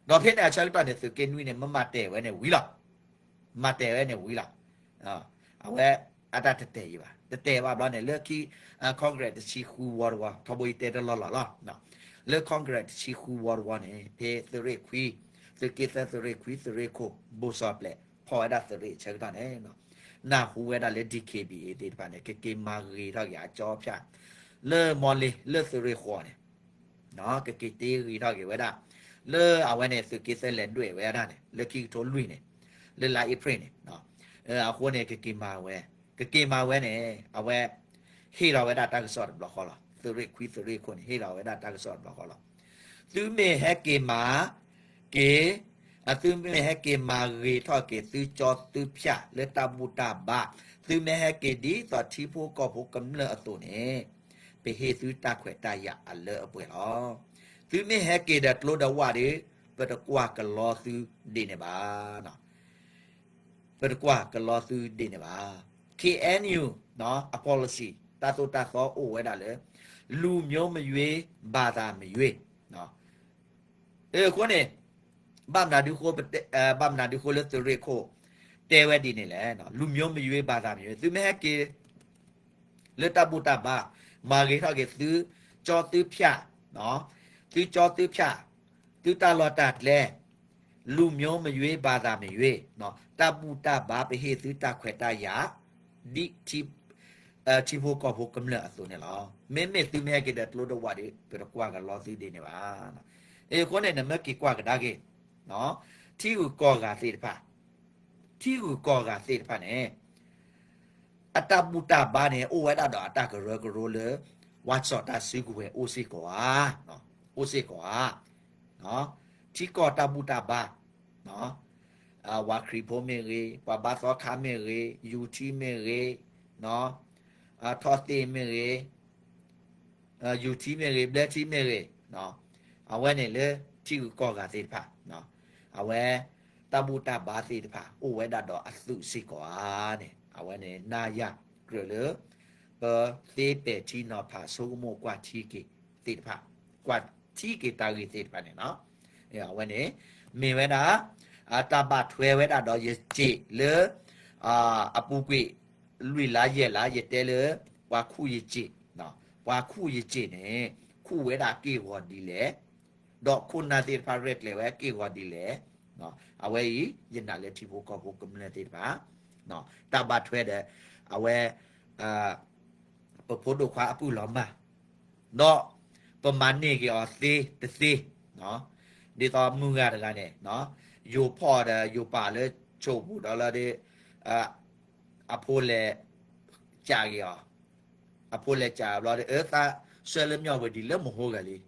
ဒီးဖဲန့ၣ်အဆၢကတီၢ်န့ၣ် သုးက့နွံန့ၣ် မ့ၢ်မၤတဲာ်ဝဲန့ၣ်ဝံၤလီၤ. မၤတဲာ်ဝဲန့ၣ်ဝံၤလီၤ. အဝဲအတၢ်တတဲာ်ယံၤဘၣ်. တတဲာ်ဘၣ်ဘျီန့ၣ် လၢခံ Congress တဆံဃုဝီတဝီ ထီဘိယတဲတလီၢ်လီၢ်လီၤ. လၢ Congress တဆံဃုဝီတဝီန့ၣ် ဖဲသုးရ့ၣ်ခွံ, သုးက့သၢသုးရ့ၣ်ခွံ သုးရ့ၣ်ခိၣ် ဘိစီၤပျဲး ဖီၣ်ဝဲဒၣ်သုးရ့ၣ်အဆၢကတီၢ်န့ၣ် နၢ်ဟူဝဲဒၣ်လၢ DKBA သ့ၣ်တဖၣ်န့ၣ် ကက့ၤမၤဂ့ၤထီၣ်က့ၤအကၠီဖၠၣ် လၢမီလ့ လၢသုးရ့ၣ်ဃီန့ၣ် ကက့ၤတ့ဂ့ၤထီၣ်က့ၤဝဲဒၣ် လၢအဝဲန့ၣ် သုးက့သၢလဲၤဒွဲၣ်ဝဲဒၣ်န့ၣ် လၢခံကထိလွံၢ်န့ၣ် လၢလါအ့ဖြ့ၣ်န့ၣ် အဃိန့ၣ် ကက့ၤမၤဝဲ, ကက့ၤမၤဝဲန့ၣ် အဝဲ ဟ့ၣ်လီၤဝဲဒၣ်တၢ်ကစီၣ်တဘျီဃီလီၤ. သုးရ့ၣ်ခွံသုးရ့ၣ်ခိၣ်န့ၣ် ဟ့ၣ်လီၤဝဲဒၣ်တၢ်ကစီၣ်တဘျီဃီလီၤ. သုမ့ၢ်ဟဲက့ၤမၤက့ၤ သုမ့ၢ်ဟဲက့ၤမၤဂ့ၤထီၣ်က့ၤသုကၠီသုဖၠၣ်လၢတၢ်ဘူၣ်တၢ်ဘါ, သုမ့ၢ်ဟဲက့ၤဒ်သိးထံဖိကီၢ်ဖိကမျၢၢ်အသိးန့ၣ် ပဟ့ၣ်သုတၢ်ခွဲးတၢ်ယာ်အလၢအပှဲၤလီၤ. သုမ့ၢ်ဟဲက့ၤဒီးကျိဒီးဝၣ်ဒီး ပတကွၢ်ကလီသုဒ်န့ၣ်ဘၣ်. ပတကွၢ်ကလီသုဒ်န့ၣ်ဘၣ်. ခ့ၣ်အဲၣ်ယူၣ် အ policy တၢ်သိၣ်တၢ်သီအိၣ်ဝဲဒၣ်လၢ လူမျိုးမရွေး ဘာသာမရွေး အဃိန့ၣ် ဘၣ်မနုၤဒ်ဃိ ဘၣ်မနုၤဒ်ဃိလၢသုးရ့ၣ်ခိၣ် တဲဝဲဒ်န့ၣ်လဲၣ်, လူမျိုးမရွေး ဘာသာမရွေး သုမ့ၢ်ဟဲက့ၤ လၢတၢ်ဘူၣ်တၢ်ဘါ, မၤဂ့ၤထီၣ်က့ၤသုကၠီသုဖၠၣ်, သုကၠီသုဖၠၣ်, သုတၢ်လီၢ်တၢ်ကျဲ, လူမျိုးမရွေး ဘာသာမရွေး, တၢ်ဘူၣ်တၢ်ဘါ ပဟ့ၣ်သုတၢ်ခွဲးတၢ်ယာ် ဒ်ထံဖိကီၢ်ဖိကမျၢၢ်အသိးန့ၣ်လီၤ. မ့မ့ၢ်သုမ့ၢ်ဟဲက့ၤဒီးကျိတဝၣ်ဒီး ပတကွၢ်ကလီသုဒ်န့ၣ်ဘၣ်. အဃိန့ၣ် နမ့ၢ်က့ၤကွၢ်ကဒါက့ၤ ထံဂုၤကီၢ်ဂၤသ့ၣ်တဖၣ်, ထံဂုၤကီၢ်ဂၤသ့ၣ်တဖၣ်န့ၣ် အတၢ်ဘူၣ်တၢ်ဘါန့ၣ် အိၣ်ဝဲဒၣ်ဒီးအတၢ်ကရၢကရိလၢ ဝါစီၣ်တၢ်စုကဝဲၤအိၣ်စ့ၢ်ကီးဧါ, အိၣ်စ့ၢ်ကီးဧါ, ထံကီၢ်တၢ်ဘူၣ်တၢ်ဘါ, ဝၤခရံာ်ဖိမ့ၢ်ဂ့ၤ, ပှၤဘါသီခါမ့ၢ်ဂ့ၤ, ယူၤထံမ့ၢ်ဂ့ၤ, ထီၣ်သ့ၣ်မ့ၢ်ဂ့ၤ, ယူၤထံမ့ၢ်ဂ့ၤ, ဘျၢထံမ့ၢ်ဂ့ၤ, အဝဲန့ၣ်လၢထံဂုၤကီၢ်ဂၤသ့ၣ်တဖၣ်, အဝဲ တၢ်ဘူၣ်တၢ်ဘါသ့ၣ်တဖၣ် အိၣ်ဝဲဒၣ်ဒီးအသုးစ့ၢ်ကီးဧါန့ၣ် အဝဲန့ၣ်နၤယၤကြၢးလၢ ပသ့ပဲာ်ထံနီၤဖးဆိကမိၣ်ကွၢ်ထံက့ၤသ့ၣ်တဖၣ်, ကွၢ်ထံက့ၤတၢ်ဂ့ၢ်သ့ၣ်တဖၣ်န့ၣ်လီၤ. အဝဲန့ၣ် မ့ၢ်ဝဲဒၣ် တၢ်ဘၣ်ထွဲဝဲဒၣ်ဒီးယစ့းလၢ အပူၤကွံာ် လွံၢ်လါယဲၢ်လါ ယတဲလၢ ပှၤခူၣ်ယစ့း, ပှၤခူၣ်ယစ့းန့ၣ် ခူၣ်ဝဲဒၣ်က့ၢ်ဂီၤဒ်လဲၣ်, ဒီးခိၣ်နၢ်သ့ၣ်တဖၣ်ရဲၣ်ကျဲၤဝဲက့ၢ်ဂီၤဒ်လဲၣ်, အဝဲအံၤ ယနာ်လၢထံဖိကီၢ်ဖိကမျၢၢ်သ့ၣ်တဖၣ် တၢ်ဘၣ်ထွဲဒီး အဝဲ ပဖိဒိၣ်ခွါအပုၢ်လီၤမၢ်, ဒီးပမၤန့ၢ်က့ၤအီၤသ့တသ့, ဒ်သိးမုၢ်ဂၤတဂၤန့ၣ် ယိၤဖီၣ်ဒီးယိၤပာ်လၢဆိးပူၤဒီးလၢဒီး အဖိလဲၤ ကးက့ၤအီၤ, အဖိလဲၤကးဘျီဒီး အသးဆှၢလၢမၠီၣ်ဝဲဒံးလၢမဟိဂၤလံ ဒီး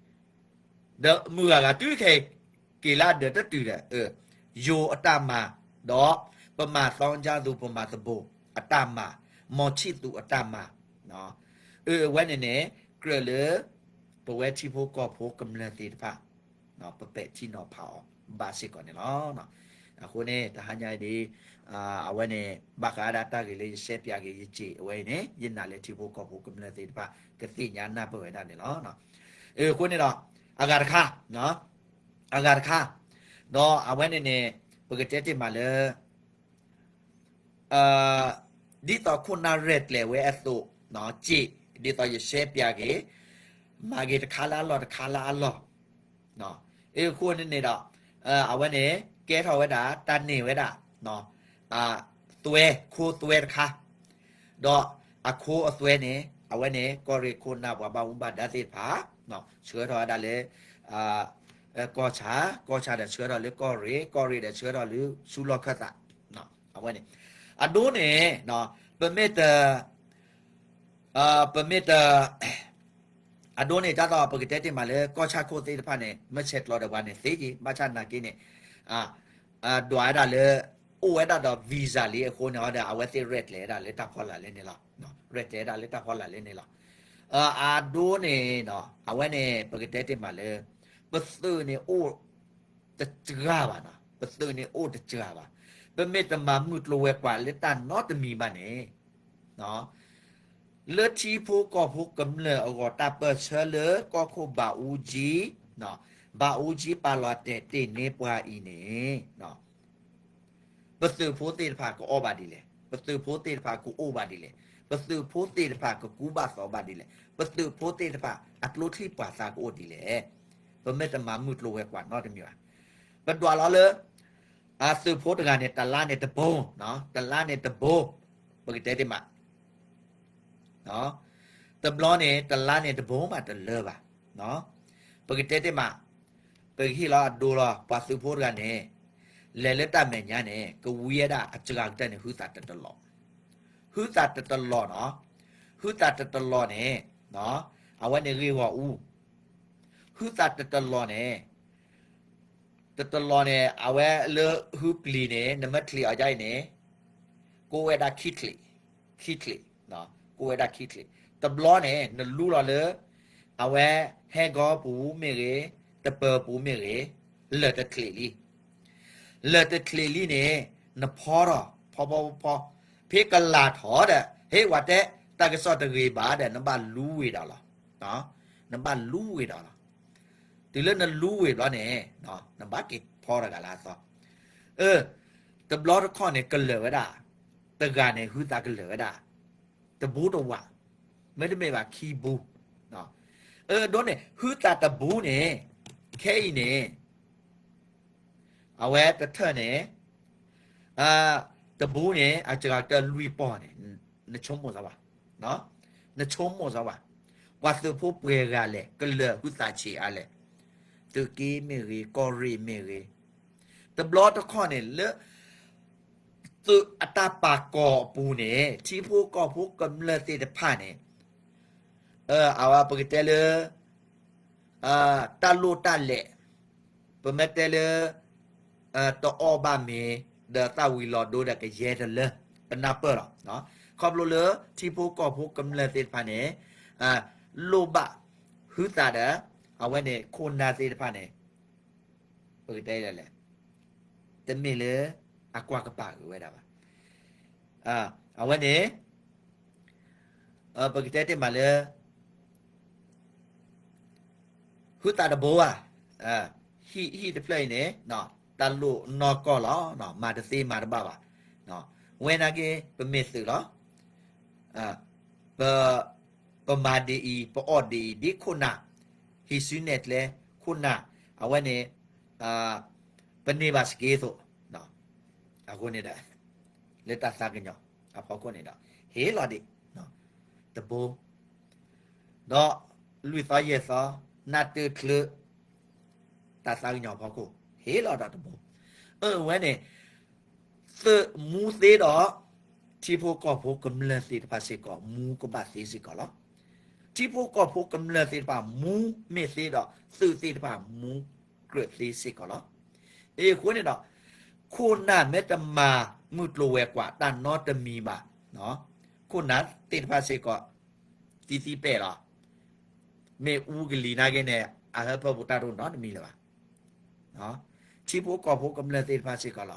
မုၢ်ဂၤဂၤတုၤခဲအံၤ က့ၤလၢဒၢးတတုၤဒီး ယိၤအတၢ်မၤ, ဒီးပမၤသီကၠါသူ ပမၤသဘိးအတၢ်မၤ, မီၤဆံၣ်သူအတၢ်မၤ, အဝဲန့ၣ်န့ၣ် ကြၢးလၢ ပဝဲထံဖိကီၢ်ဖိကမျၢၢ်သ့ၣ်တဖၣ် ပပဲာ်ထံနီၤဖးအီၤဘၣ်စ့ၢ်ကီးန့ၣ်လီၤ. အဃိန့ၣ် တဟါညါအံၤဒ် အဝဲန့ၣ် ဘၣ်ဃးဒၣ်တၢ်ဂ့ၢ်လၢယရှဲပၠးက့ၤယစ့းအဝဲအံၤန့ၣ် ယနာ်လၢထံဖိကီၢ်ဖိကမျၢၢ်သ့ၣ်တဖၣ် ကသ့ၣ်ညါနၢ်ပၢၢ်ဝဲဒၣ်န့ၣ်လီၤ. အဃိန့ၣ်ဒီး အဂၤတခါ အဂၤတခါ ဒီးအဝဲန့ၣ်န့ၣ် ပကတဲတ့ၢ်မးလၢ ဒ်သိးခိၣ်နၢ်ရဲၣ်ကျဲၤဝဲအသိး စ့း ဒ်သိးယရှဲပၠးက့ၤ မၤက့ၤတခါလၢအလီၢ်တခါလၢအလီၢ် အဃိန့ၣ်န့ၣ်ဒီး အဝဲန့ၣ် ကဲထီၣ်ဝဲဒၣ် တၢ်န့ၢ်ဝဲဒၣ် သွဲ ခိသွဲတခါ ဒီးအခိအသွဲန့ၣ် အဝဲန့ၣ် ကီၢ်ရ့ၣ်ခိၣ်နၢ်ပှၤဘၣ်မူဘၣ်ဒါသ့ၣ်တဖၣ် ဆှၢထီၣ်ဝဲဒၣ်လၢ ကီၢ်ဆၣ်, ကီၢ်ဆၣ်ဒီးဆှၢထီၣ်လၢကီၢ်ရ့ၣ်, ကီၢ်ရ့ၣ်ဒီးဆှၢထီၣ်လၢဆူလီၢ်ခၢၣ်သး, အဝဲန့ၣ် အဒိန့ၣ် ပမ့ၢ်တ ပမ့ၢ်တ အဒိန့ၣ် ဒ်သိးပကတဲတ့ၢ်မးလၢ ကီၢ်ဆၣ်ခိၣ်သ့ၣ်တဖၣ်န့ၣ် မ့ၢ်ဆဲးကျိးဒီးပှၤန့ၣ်သ့က့ၤ ဘၣ်ဆၣ်နာ်က့န့ၣ် ဒွးဝဲဒၣ်လၢ အိၣ်ဝဲဒၣ်ဒီး visa လံအဃိန့ၣ်ဒီး အဝဲသ့ၣ်ရဲၣ်ကျဲၤဝဲဒၣ်လၢတၢ်ဖီလာ်လၢန့ၣ်လီၤ. ရဲၣ်ကျဲၤဝဲဒၣ်လၢတၢ်ဖီလာ်လၢန့ၣ်လီၤ. အဒိန့ၣ် အဝဲန့ၣ် ပကတဲတ့ၢ်မးလၢ ပသုးန့ၣ်အိၣ်တစှၤဘၣ်နီၤ, ပသုးန့ၣ်အိၣ်တစှၤဘၣ်. ပမ့ၢ်တမၤမုၢ်ကျိၤဝဲၤကွာ်လၢတၢ်နီတမံၤဘၣ်န့ၣ် လၢထံဖိကီၢ်ဖိကမျၢၢ်အဂီၢ် တၢ်ပၢၢ်ဆၢလၢကီၢ်ခိၣ်ဘးအူကၠံ, ဘးအူကၠံပာ်လီၤတဲာ်တ့ၢ်န့ၢ်ပှၤအံၤန့ၣ် ပသုးဖိသ့ၣ်တဖၣ်ကအီၣ်ဘၣ်ဒ်လဲၣ်, ပသုးဖိသ့ၣ်တဖၣ်ကအိၣ်ဘၣ်ဒ်လဲၣ်, ပသုးဖိသ့ၣ်တဖၣ်ကကူဘၣ်သိးဘၣ်ဒ်လဲၣ်, ပသုးဖိသ့ၣ်တဖၣ်အကျိချံပှၤသးကအိၣ်ဒ်လဲၣ်. ပမ့ၢ်တမၤမုၢ်ကျိၤဝဲၤကွာ်နီတမံၤဘၣ်. ပဒွးလီၤလၢ အသုးဖိတဂၤန့ၣ် တလါန့ၣ်တဘိ, တလါန့ၣ်တဘိ, ပကတဲတ့ၢ်မး တဘျီန့ၣ် တလါန့ၣ်တဘိမးတလၢဘၣ်. ပကတဲတ့ၢ်မး ပကဟ့ၣ်လီၤအဒိလီၤ ပှၤသုးဖိတဂၤန့ၣ် လဲၤလၢတၢ်မဲာ်ညါန့ၣ် ကဝံဝဲဒၣ်အစှၤကတၢၢ်န့ၣ် ဟုသးတတလီၤ, ဟုသးတတလီၤနီၤ, ဟုသးတတလီၤန့ၣ် အဝဲန့ၣ်ဂ့ၢ်ဂီၢ်အူ ဟုသးတတလီၤန့ၣ် တတလီၤန့ၣ် အဝဲလၢဟုပျံၤန့ၣ် နမ့ၢ်ချံးအီၤဒ်အံၤန့ၣ် ကိးဝဲဒၣ်ခံချံး, ခံချံး, ကိးဝဲဒၣ်ခံချံး. တဘျီန့ၣ် နလူလီၤလၢ အဝဲဟဲဂီၤပူၤမ့ၢ်ဂ့ၤ, တပၢၤပူၤမ့ၢ်ဂ့ၤ, လၢာ်တချံးလံ လၢာ်တချံးလံန့ၣ် နဖီထီၣ် ဖီဖီဖီဖီ, ဖဲကလၤထီၣ်ဒီး ဟ့ၣ်ဝဲတဲ တၢ်ကစီၣ်တဂ့ၤဘၣ်ဒီး နဘၣ်လူဝ့ၤဒီးလီၤ. နဘၣ်လူဝ့ၤဒီးလီၤ. တုၤလၢနလူဝ့ၤဘျီန့ၣ် နဘၣ်က့ၤဖီတဂၤလၢအသီ. အၢ တဘျီတခီၣ်န့ၣ် ကလၢာ်ဝဲဒၣ်, တဂၤန့ၣ် ဟုသးကလၢာ်ဝဲဒၣ်, တဘိတဝး, မ့တမ့ၢ်ဘၣ်ခံဘူး, အဒိန့ၣ် ဟုသးတဘူးန့ၣ်, ခဲအံၤန့ၣ် အဝဲတထၢၣ်န့ၣ်, တဘူးန့ၣ် အစှၤကတၢၢ်လွံၢ်ပီၢ်န့ၣ်, နဆိကမိၣ်စၢ်ဘၣ်, နဆိကမိၣ်စၢ်ဘၣ်, ပှၤသုးဖိပှဲၤဂၤလဲၣ်, ကလၢာ်ဟုသးဆံးအါလဲၣ်, သုးက့မ့ၢ်ဂ့ၤ, ကီၢ်ရ့ၣ်မ့ၢ်ဂ့ၤ, တဘျီတခီၣ်န့ၣ် လၢ သုးအတၢ်ပာ်ကီၤအပူၤန့ၣ် ထံဖိကီၢ်ဖိကမျၢၢ်သ့ၣ်တဖၣ်န့ၣ်, အဝဲပကတဲလၢ တၢ်လိၣ်တၢ်လဲၣ်, ပမ့ၢ်တဲလၢ တအီၣ်ဘၣ်မ့ၤ ဒီးသၣ်ဝံၤလီၤဒိဒီးကယဲၢ်တလၢ ပနၢ်ပၢၢ်လီၤ. ခီဖျိလၢထံဖိကီၢ်ဖိကမျၢၢ်သ့ၣ်တဖၣ်န့ၣ် လိၣ်ဘၣ်ဟုသးဒီး အဝဲန့ၣ်ခိၣ်နၢ်သ့ၣ်တဖၣ်န့ၣ် ပကတဲလဲၣ်, တမ့ၢ်လၢအကွၢ်ကပၤဂ့ၤဝဲဒၣ်ဘၣ်. အဝဲန့ၣ် ပကတဲတ့ၢ်မးလၢ ဟုသးတဘိဧါ, ဟံၣ်တဖျၢၣ်အံၤန့ၣ် တၢ်လိၣ်နီၢ်ကီၢ်လီၤ, မၤတသ့မၤတဘၣ်ဘၣ်. ဝဲနာ်က့ ပမ့ၢ်သုးလီၤ, ပ ပမၤဒ်အံၤ ပအီၣ်ဒ်အံၤ ဒ်ခိၣ်နၢ် ဟံးစုနဲၣ်ကျဲ ခိၣ်နၢ် အဝဲန့ၣ် ပန့ၢ်ဘၣ်စက့သိး အဃိန့ၣ်ဒီး လၢတၢ်သးကညီၤအဖီခိၣ်န့ၣ်ဒီး ဟ့ၣ်လီၤဒံး တဘိ ဒီးလွံၢ်သီယဲၢ်သီ နၢ်တၢၢ်ချုး တၢ်သးကညီၤအဖီခိၣ် ဟ့ၣ်လီၤဒီးတဘိ အဝဲန့ၣ် သုးမူသ့ဒီး ထံဖိကီၢ်ဖိကမျၢၢ်သ့ၣ်တဖၣ်စ့ၢ်ကီး မူကဘၣ်သ့စ့ၢ်ကီးလီၤ. ထံဖိကီၢ်ဖိကမျၢၢ်သ့ၣ်တဖၣ်မူမ့ၢ်သ့ဒီး သုးသ့ၣ်တဖၣ်မူကြၢးသ့စ့ၢ်ကီးလီၤ. အဃိန့ၣ်ဒီး ခိၣ်နၢ်မ့ၢ်တမၤမုၢ်ကျိၤဝဲၤကွာ်တၢ်နီတမံၤဘၣ်, ခိၣ်နၢ်သ့ၣ်တဖၣ်စ့ၢ်ကီး သံသံပဲာ်လီၤ. မ့ၢ်အူကလံၤနာ်က့န့ၣ် အဟၢဖၢပူၤတၢ်တအိၣ်နီတမံၤလၢၤဘၣ်. ထံဖိကီၢ်ဖိကမျၢၢ်သ့ၣ်တဖၣ်စ့ၢ်ကီးလီၤ.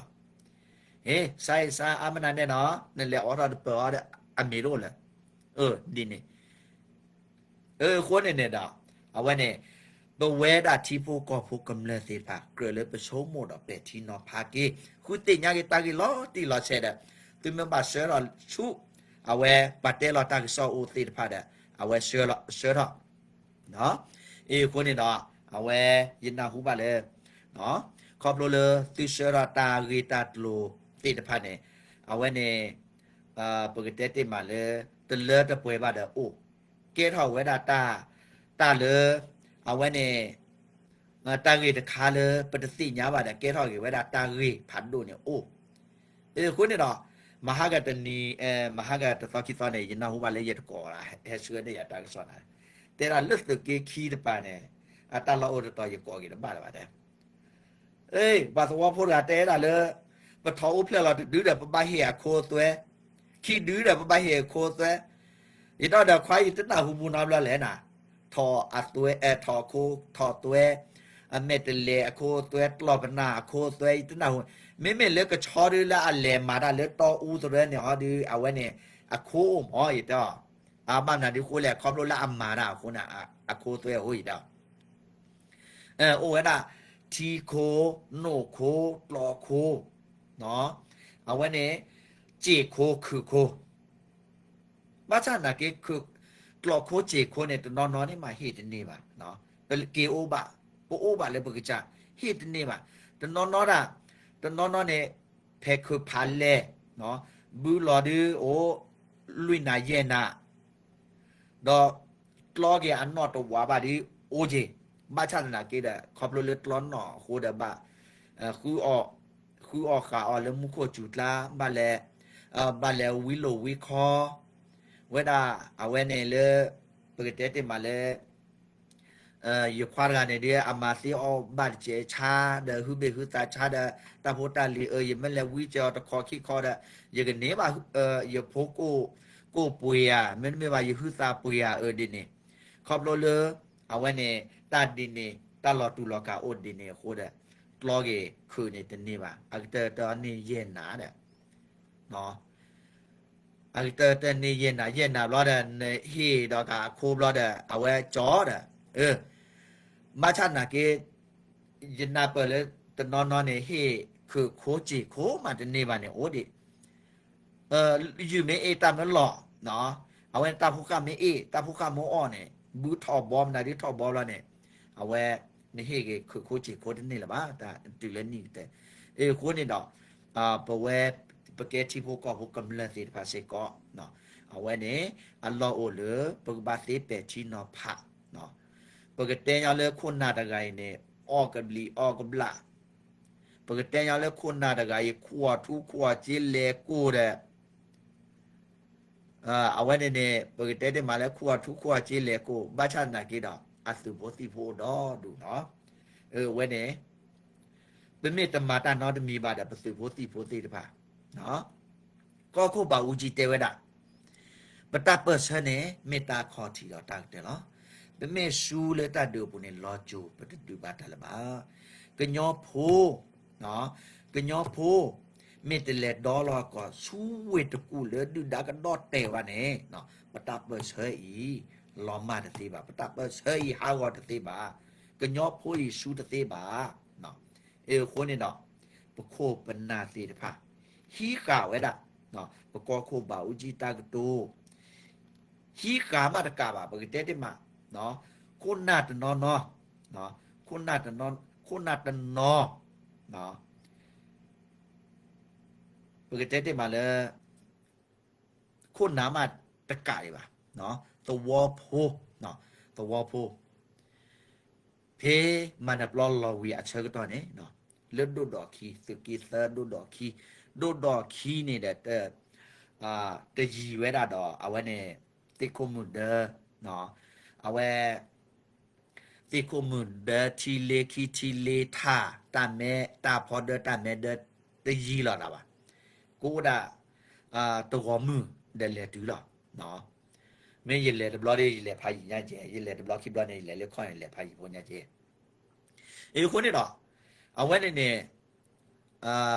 ဟ့ၣ် စါအ့ၣ်စါအါမနုၤနဲၣ်နီၤ နလဲၤအိးထီၣ်တပၢၤအီၤဒီး အမ့ၢ်တအိၣ်လၢၤ. အၢ ဒ်န့ၣ် အဃိန့ၣ်န့ၣ်ဒီး အဝဲန့ၣ် ပဝဲဒၣ်ထံဖိကီၢ်ဖိကမျၢၢ်သ့ၣ်တဖၣ် ကြၢးလၢပဆိကမိၣ်ဒီးပဲာ်ထံနီၤဖးက့ၤ ဃုသ့ၣ်ညါက့ၤတၢ်ဂ့ၢ်လီၤတံၢ်လီၤဆဲးဒီး သုမ့ၢ်ဘၣ်ဆှၢထီၣ်ဆူ အဝဲပှၤတဲလီၤတၢ်ကစီၣ်အိၣ်သ့ၣ်တဖၣ်ဒီး အဝဲဆှၢထီၣ် အဃိန့ၣ်ဒီး အဝဲယနၢ်ဟူဘၣ်လၢ ခီဖျိလၢသုဆှၢထီၣ်တၢ်ဂ့ၢ်တၢ်ကျိၤသ့ၣ်တဖၣ်န့ၣ် အဝဲန့ၣ် ပကတဲတ့ၢ်မးလၢ တလၢတပှဲၤဘၣ်ဒီးအိၣ် ကဲထီၣ်ဝဲဒၣ်တၢ် တၢ်လၢ အဝဲန့ၣ် တၢ်ဂ့ၢ်တခါလၢပတသ့ၣ်ညါဘၣ်ဒီး ကဲထီၣ်က့ၤဝဲဒၣ်တၢ်ဂ့ၢ်ဖးဒိၣ်န့ၣ်အိၣ် အဃိန့ၣ်ဒီး မဟါကတနံၤ မဟါကတသီခံသီန့ၣ် ယနၢ်ဟူဘၣ်လၢယတကိး ဟဲဆှၢန့ၢ်ယၤတၢ်ကစီၣ်နၤ တဲဒၣ်လၢသုးက့ခံတပၤန့ၣ် အတၢ်လီၢ်အိၣ်တတီၤယကိးက့ၤတဘၣ်လၢၤဘၣ်တဲ ပှၤသဝီဖိတဂၤတဲဒၣ်လၢ ပထီၣ်အိၣ်ဖျဲၣ်လီၤတဒုဒီး ပဘၣ်ဟ့ၣ်အခိသွဲ, ခံဒုဒီး ပဘၣ်ဟ့ၣ်အခိသွဲ, ယတီဒီးခွါအံၤတနၢ်ဟူမူနီတဘျီလဲၣ်နၤ, ထီၣ်အသွဲ ထီၣ်အခိ ထီၣ်သွဲ, အမဲာ်တလဲၤအခိသွဲ ကျီၢ်ပနၢ်အခိသွဲ ယတနၢ်ဟူ, မ့မ့ၢ်လၢကဆီဒုလၢအလဲၤမၤတၢ်လၢတီအူသရဲန့ၣ်ဟီဒု အဝဲန့ၣ် အခိအိၣ်မး ယတဲအီၤ, အဘၣ်မနုၤဒ်ဃိလဲၣ် ခီဖျိလၢအမၤတၢ်အဃိန့ၣ် အခိသွဲအဃိယတဲအီၤ အိၣ်ဝဲဒၣ် ထံခိ, နိၣ်ခိ, ကျီခိ, အဝဲန့ၣ် စ့ၣ်ခိ ခုၣ်ခိ, ဘၣ်ဆၣ်သနာ်က့ ကျီခိစ့ၣ်ခိန့ၣ် တနီၤနီၤန့ၣ်မးဟ့ၣ်တန့ၢ်ဘၣ်, ပက့ၤအိၣ်ဘၣ်, ပအိၣ်ဘၣ်လၢပကစၢ် ဟ့ၣ်တန့ၢ်ဘၣ်, တနီၤနီၤဒၣ်, တနီၤနီၤန့ၣ် ဖဲးခုးဖးလဲၢ်, ဘုလီၤဒုအိၣ် လွံၢ်နၤယဲၢ်နၤ ဒီးကျီက့ၤအနီၣ်တဝးဘၣ်ဒ်အိၣ်က့ၤ, ဘၣ်ဆၣ်သနာ်က့ဒီး ခီဖျိလၢကျီနီၣ်အဃိဒီးဘၣ် ဃုအီၣ်ဃးအီၣ်လၢမူခိၣ်စူၤကျါ ဘၣ်လဲၤ, ဘၣ်လဲၤဝံလိာ်ဝံခီ ဝဲဒၣ်အဝဲန့ၣ်လၢ ပကတဲတ့ၢ်မးလၢ ယခွါတဂၤန့ၣ်ဒ် အမၤသ့အီၣ်ဘၣ်တစဲးဆါဒီး ဟုဘ့ၣ်ဟုသးဆါဒီး တၢ်ဖိတၢ်လံၤအၢ ယမ့ၢ်လဲၤဝံစၢၤအီၤတခီခံခီဒီး ယကန့ၢ်ဘၣ် ယဖိကိၣ်ပှ့ၤဧါ မ့တမ့ၢ်ဘၣ် ယဟုသးပှ့ၤဧါအၢဒ်န့ၣ်, ခီဖျိလၢ အဝဲန့ၣ် တၢ်ဒ်န့ၣ် တၢ်လီၤတူာ်လီၤကာ်အိၣ်ဒ်န့ၣ်အဃိဒီး ကျီက့ၤခုးန့ၣ်တန့ၢ်ဘၣ် အကတၢၢ်တၢ်န့ၢ်ယဲၢ်နၤဒီး အကတၢၢ်တၢ်န့ၢ်ယဲၢ်နၤ ယဲၢ်နၤဘျီဒီး နဟ့ၣ်ဒီးက့ၤအခိဘျီဒီး အဝဲကၠီဒီး, ဘၣ်ဆၣ်သနာ်က့ ယနၢ်ပၢၢ်လၢတနီၤနီၤန့ၣ် ဟ့ၣ်ခုးခိစ့ၢ်ခိမးတန့ၢ်ဘၣ်န့ၣ်အိၣ်ဒံး, ယုၢ်မ့ၢ်အ့ၣ်တၢ်မ့ၢ်လီၤ, အဝဲတၢ်ဖိဃၢ်မ့ၢ်အ့ၣ် တၢ်ဖိဃၢ်မ့ၢ်အီၣ်န့ၣ် ဘုထီၣ်ဘီမနုၤဒုထီၣ်ဘီဘျီန့ၣ် အဝဲ နဟ့ၣ်ဂ့ၤခုးခိၣ်စ့ခိၣ်တန့ၢ်လၢၤဘၣ် တၢ်တုၤလၢနံၣ်ကတၢၢ်. အဃိန့ၣ်ဒီး ပဝဲ ပကဲထံဖိကီၢ်ဖိကမျၢၢ်သ့ၣ်တဖၣ်စ့ၢ်ကီး အဝဲန့ၣ် အလီၢ်အိၣ်လၢ ပကဘၣ်သ့ပဲာ်ထံနီၤဖး ပကတဲညီလၢခိၣ်နၢ်တဂၤအံၤန့ၣ် အီၣ်ကဘျံးအီၣ်ကဘျၣ်, ပကတဲညီလၢခိၣ်နၢ်တဂၤအံၤ ခူၣ်အီၤထူခူၣ်အီၤစ့လဲၤကိၢ်ဒီး အဝဲန့ၣ်န့ၣ် ပကတဲတ့ၢ်မးလၢခူၣ်အီၤထူခူၣ်အီၤစ့လဲၤကိၢ် ဘၣ်ဆၣ်သနာ်က့ဒီး အသုးဖိသံၣ်ဖိအိၣ်ဒီဒူၣ်လီၤ. အဝဲန့ၣ် ပမ့ၢ်တမၤတၢ်နီတမံၤဘၣ်ဒီး ပသုးဖိသံၣ်ဖိသ့ၣ်တဖၣ် ကီၢ်ခိၣ်ဘးအူကၠံတဲဝဲဒၣ် ပတၢ်ပၢၢ်ဆၢန့ၣ် မ့ၢ်တၢ်ခီၣ်ထံးဒီးတၢ်ကတၢၢ်လီၤ. ပမ့ၢ်ဆူလၢတၢ်ဒုးအပူၤန့ၣ် လီၤစိၤပတဒုးဘၣ်တၢ်လၢၤဘၣ်. ကညီဖိ ကညီဖိ မ့ၢ်တလဲၤဒီလီၤကီး ဆူဝ့ၢ်တကူၣ်လၢဒုၣ်ဒါကဒီၣ်တဲာ်ဘၣ်န့ၣ် ပတၢ်ပၢၢ်ဆၢအံၤ လီၤမၢ်တသ့ဘၣ်, ပတၢ်ပၢၢ်ဆၢအံၤ ဟးဂီၤတသ့ဘၣ်, ကညီဖိအံၤဆူတသ့ဘၣ်. အဃိန့ၣ်ဒီး ပခိၣ်ပနၢ်သ့ၣ်တဖၣ် ဟံးဃာ်ဝဲဒၣ် ပကီၢ်ခိၣ်ဘးအူကၠံတၢ်ကတိၤ ဟံးဃာ်မးတကးဘၣ် ပကတဲတ့ၢ်မး ခိၣ်နၢ်တနီၤနီၤ ခိၣ်နၢ်တနီၤ ခိၣ်နၢ်တနီၤ ပကတဲတ့ၢ်မးလၢ ခိၣ်နၢ်မးတကးဒံးဘၣ် သဝီဖိ သဝီဖိ ဖဲမၤနၢၤပျီလီၤဝံၤအဆၢကတီၢ်န့ၣ် လၢဒိၣ်ဒီးခံ သုးက့သၢဒိၣ်ဒီးခံ ဒိၣ်ဒီးခံန့ၣ်ဒီး တယံၤဝဲဒၣ်ဒီး အဝဲန့ၣ် သ့ၣ်ခိၣ်မုၢ်ဒၢ အဝဲ သ့ၣ်ခိၣ်မုၢ်ဒၢထံလ့ခံထံလ့ထၣ် တၢ်မဲတၢ်ဖီဒၢတၢ်မဲဒၢ တယံၤလီၤတၢ်ဘၣ်. ကအိၣ်ဒၣ် တဂီၤမုၢ်ဒီးလဲၤတုၤလီၤ. မ့ၢ်ယလဲၤတဘျီဒီး ယလဲၤဖးယံၤညါကဲ, ယလဲၤတဘျီခံဘျီန့ၣ် ယလဲၤလၢခီၣ်န့ၣ် လဲၤဖးယံၤဖိညါကဲ. အဃိန့ၣ်ဒီး အဝဲန့ၣ်န့ၣ်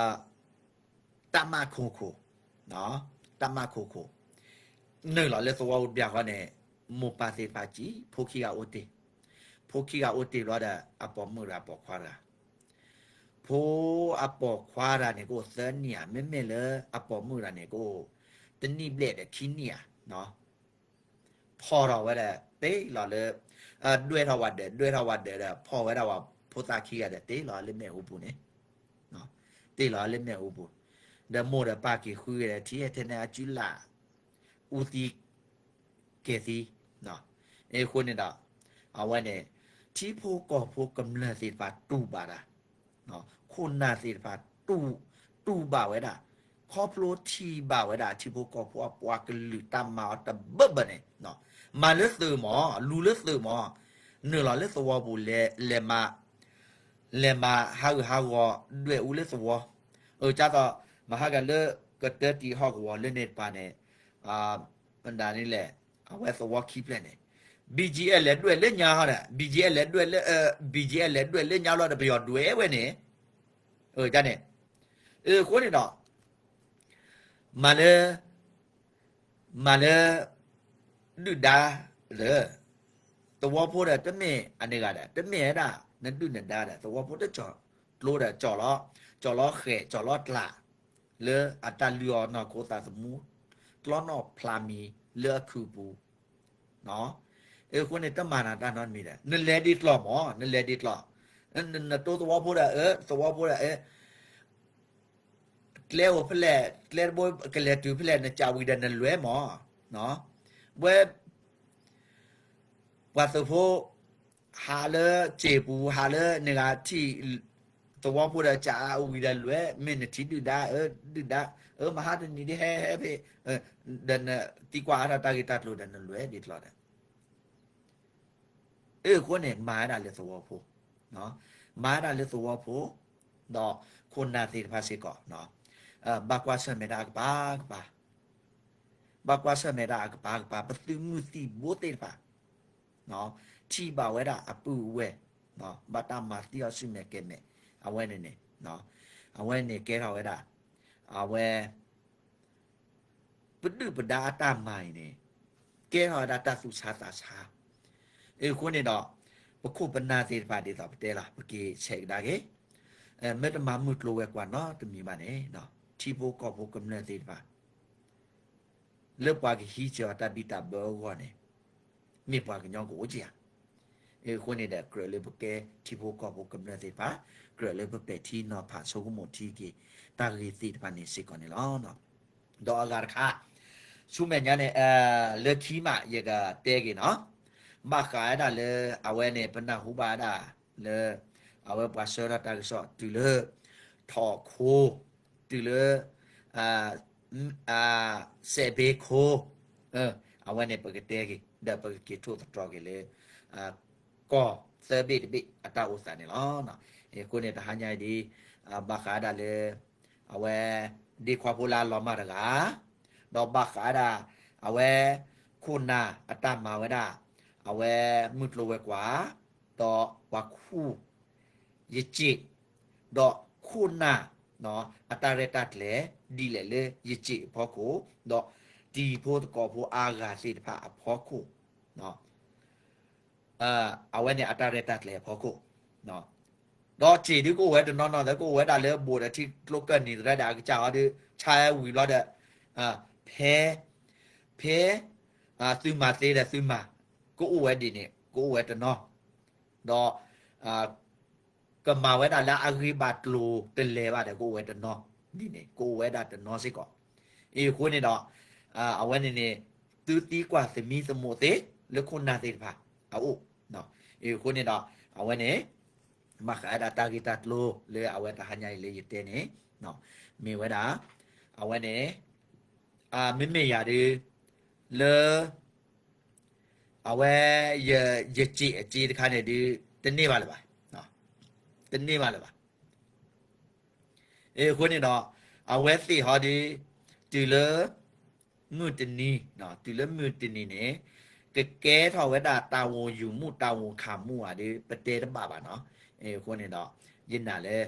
တၢ်မၣ်ခိၣ်ခိၣ်, တၢ်မၣ်ခိၣ်ခိၣ်, နုာ်လီၤလၢသဝီပူၤတဘျီဃီန့ၣ် မိၢ်ပၢ်သ့ၣ်တဖၣ်ကံ ဖိခံဂၤအိၣ်တ့ၢ်, ဖိခံဂၤအိၣ်တ့ၢ်ဘျီဒီး အပိာ်မုၣ်တဂၤပိာ်ခွါတဂၤ, ဖိအပိာ်ခွါတဂၤန့ၣ် ကအိၣ်သၢနံၣ်ဧါ, မ့မ့ၢ်လၢအပိာ်မုၣ်တဂၤန့ၣ် ကအိၣ်တနံၣ်ဘျဲၣ်ဒီးခံနံၣ်ဧါ ဖီၣ်ထီၣ်ဝဲဒီး တ့ၢ်လီၤလၢ ဒွဲၣ်ထီၣ်ဝဲဒၢး ဒွဲၣ်ထီၣ်ဝဲဒၢးဒီး ဖီၣ်ဝဲဒၣ်ဝဲဖိသၣ်ခံဂၤဒီး တ့ၢ်လီၤလၢမ့ၣ်အူပူၤန့ၣ်, တ့ၢ်လီၤလၢမ့ၣ်အူပူၤ, ဒီးမိၢ်ဒီးပၢ်က့ၤဃုဒီး ထံၣ်ထဲန့ၣ်အစုလၢ် အူသံ ကဲၤသံ, အဃိန့ၣ်ဒီး အဝဲန့ၣ် ထံဖိကီၢ်ဖိကမျၢၢ်သ့ၣ်တဖၣ်တူၢ်ဘၣ်ဒၣ် ခိၣ်နၢ်သ့ၣ်တဖၣ် တူၢ်ဘၣ်ဝဲဒၣ်, ခီဖျိထံၣ်ဘၣ်ဝဲဒၣ်ထံဖိကီၢ်ဖိအပှၤကလုာ်တၢ်မၤအီၤတဘၢၣ်ဘၢၣ်န့ၣ်, မၤလၢသုးမး လူၤလၢသုးမး, နုာ်လီၤလၢသဝီပူၤ လဲၤမၤ လဲၤမၤဟးဂူာ်ဟးဂီၤဒွဲၣ်အူလၢသဝီ, အကၢ်သိး မဟါကလၢကတၢၢ်တံၢ်ဟီၣ်ကဝီၤလၢန့ၣ်တပၤန့ၣ် မတၤန့ၣ်လဲၣ်, အဝဲသဝီခံဖျၢၣ်န့ၣ် ဘံၣ်ကၠံအဲၣ် လဲၤဒွဲၣ်လၢညါဟီဒီး ဘံၣ်ကၠံအဲၣ် လဲၤဒွဲၣ်လၢ ဘံၣ်ကၠံအဲၣ် လဲၤဒွဲၣ်လၢညါလီၤဒီး ပယီၤဒွဲၣ်ဝဲန့ၣ်, န့ၣ်, အဃိန့ၣ်ဒီး မၤလၢ မၤလၢ ဒုၣ်ဒါဒီး သဝီဖိဒီး တမ့ၢ်အန့ၣ်ဂၤဒီး တမ့ၢ်ဝဲဒၣ် နဒုၣ်နဒါဒီး သဝီဖိတကၠီၤကျိဒီး ကၠီၤလီၤဃဲၤ ကၠီၤလီၤကျး လၢအတၢ်လုၢ်အီၣ်နီၢ်ခိသးသမူ ကျီနီၣ်ဖျါမံၤလၢအခုးပူၤ အဃိန့ၣ် တမၤနၤတၢ်နီတမံၤဒီး နလဲၤဒ်ကျီၢ်မး နလဲၤဒ်ကျီၢ်, နတိသဝီဖိဒီး အၢ သဝီဖိဒီး အၢ ကျဲအိၣ်ဖဲလဲၣ် ကျဲတဘိကလဲၤတုၤဖဲလဲၣ် နကးဝံၤဒီးနလွဲၢ်မး, ဝဲ ပှၤသုးဖိ ဟးလၢစ့ၣ်ပူၤ ဟးလၢန့ၣ်ဂၤထံၣ် သဝီဖိဒီးကးဝံၤဒီးလွဲၢ် မ့ၢ်နထံၣ်ဒုၣ်ဒါ အၢ ဒုၣ်ဒါ အၢ မဟါတနံၤဒ်ဟဲဟဲဖဲ ဒီးနသံကွၢ်အါထီၣ်တၢ်ဂ့ၢ်တၢ်ကျိၤဒီးနလွဲၢ်ဒ်ကျီၢ်ဒီး အဃိန့ၣ် မၤဝဲဒၣ်လၢသဝီဖိ, မၤဝဲဒၣ်လၢသဝီဖိ, ဒီးခိၣ်နၢ်သ့ၣ်တဖၣ်စ့ၢ်ကီး, ဘၣ်ကွၢ်ဆၢၣ်မဲာ်တၢ်အကပၤကပၤ, ဘၣ်ကွၢ်ဆၢၣ်မဲာ်တၢ်အကပၤကပၤ ပသုးမုၢ်သံၣ်ဘိသ့ၣ်တဖၣ်, ထံၣ်ဘၣ်ဝဲဒၣ်အပုၢ်အဝဲၢ်, ဘၣ်တၢ်မၤသံအီၤဆူမဲာ်ကဲၤမဲာ်, အဝဲန့ၣ်န့ၣ်, အဝဲန့ၣ်ကဲထီၣ်ဝဲဒၣ်, အဝဲ ပဒုၣ်ပဒါအတၢ်မၤအံၤန့ၣ် ကဲထီၣ်ဝဲဒၣ်တၢ်သူၣ်ဆါသးဆါ, အဃိန့ၣ်ဒီး ပခိၣ်ပနၢ်သ့ၣ်တဖၣ်ဒ်သိးပတဲလီၤ ပက့ၤဆဲးကဒါက့ၤ, မ့ၢ်တမၤမုၢ်ကျိၤဝဲၤကွာ်နီတမံၤဘၣ်န့ၣ်, ထံဖိကီၢ်ဖိကမျၢၢ်သ့ၣ်တဖၣ် လၢပှၤကဟံးစၢၤအီၤတၢ်ဘံၣ်တၢ်ဘၢအဂီၢ်န့ၣ် မ့ၢ်ပှၤကညီကအိၣ်က့ဧါ. အဃိန့ၣ်ဒီး ကြၢးလၢပကဲထံဖိကီၢ်ဖိကမျၢၢ်သ့ၣ်တဖၣ် ကြၢးလၢပပဲာ်ထံနီၤဖးဆိကမိၣ်ထံက့ၤ တၢ်ဂ့ၢ်သ့ၣ်တဖၣ်န့ၣ်စ့ၢ်ကီးန့ၣ်လီၤ. ဒီးအဂၤတခါ ဆူမဲာ်ညါန့ၣ် လၢခံမး ယကတဲက့ၤနီၤ, ဘၣ်ဃးဝဲဒၣ်လၢ အဝဲန့ၣ် ပနၢ်ဟူဘၣ်ဝဲဒၣ်လၢ အဝဲပှၤဆှၢထီၣ်တၢ်ကစီၣ် တုၤလၢ ထီၣ်ခိ, တုၤလၢ စဲးဘ့ခိ, အဝဲန့ၣ်ပကတဲက့ၤ ဒီးပကက့ၤထိၣ်သတြီၤက့ၤလၢ ကီၢ်သၢဘ့ၣ်တဘ့ၣ်အတၢ်အိၣ်သးန့ၣ်လီၤ. အဃိန့ၣ်တဟါညါအံၤဒ် ဘၣ်ဃးဒၣ်လၢ အဝဲ ဒ့ခွါဖိလၢအလီၤမၢ်တဂၤ, ဒီးဘၣ်ဃးဒၣ် အဝဲ ခိၣ်နၢ်အတၢ်မၤဝဲဒၣ် အဝဲမုၢ်ကျိၤဝဲၤကွာ် ဒီးပှၤခူၣ် ယစ့ၣ်, ဒီးခိၣ်နၢ် အတၢ်ရဲၣ်တၢ်ကျဲၤ ဒ်လဲၣ်လၢယစ့ၣ်အဖီခိၣ်, ဒီးတံၤဖိသကိးဖိအါဂၤသ့ၣ်တဖၣ်အဖီခိၣ် အဝဲန့ၣ်အတၢ်ရဲၣ်တၢ်ကျဲၤအဖီခိၣ်, ဒီးစ့ၣ်ဒုကအိၣ်ဝဲတနီၤနီၤ ဒီးကအိၣ်ဝဲဒၣ်လၢဘိၣ်ဒီးထံကျိကၢၢ်နံၤသရၣ်ဒီးအကစၢ်ဟီဒီး ဆါဝံၤဘျီဒီး ဖဲ ဖဲ သုမၤသ့ဒီးသုမၤ ကအိၣ်ဝဲဒ်န့ၣ် ကအိၣ်ဝဲတနီၤ, ဒီး ကမၤဝဲဒၣ်လၢအဂ့ၢ်ဘၣ်ကျိၤတလဲၤဘၣ်ဒီး ကအိၣ်ဝဲတနီၤ, ဒ်န့ၣ် ကအိၣ်ဝဲဒၣ်တနီၤစ့ၢ်ကီး. အဃိန့ၣ်ဒီး အဝဲန့ၣ်န့ၣ် သုသံကွၢ်သမံသမိးသ့ လၢခိၣ်နၢ်သ့ၣ်တဖၣ်အအိၣ်, အဃိန့ၣ်ဒီး အဝဲန့ၣ် ဘၣ်ဃးဒၣ်တၢ်ဂ့ၢ်တၢ်ကျိၤလၢအဝဲတဟါညါအံၤလၢယတဲန့ၣ် မ့ၢ်ဝဲဒၣ် အဝဲန့ၣ် မ့မ့ၢ်ယၤဒီး လၢ အဝဲ ယစ့ၣ်အစ့တခါန့ၣ်ဒုး တန့ၢ်ဘၣ်လၢၤဘၣ်, တန့ၢ်ဘၣ်လၢၤဘၣ်. အဃိန့ၣ်ဒီး အဝဲသ့ၣ်ဟီဒီး တုၤလၢ မုၢ်တနံၤ, တုၤလၢမုၢ်တနံၤန့ၣ် ကကဲထီၣ်ဝဲဒၣ်တၢ်ဝူၤယူၤမူးတၢ်ဝူၤခးမူးဧါဒီး ပတဲတဘၣ်ဘၣ်နီၤ. အဃိန့ၣ်ဒီး ယနာ်လၢ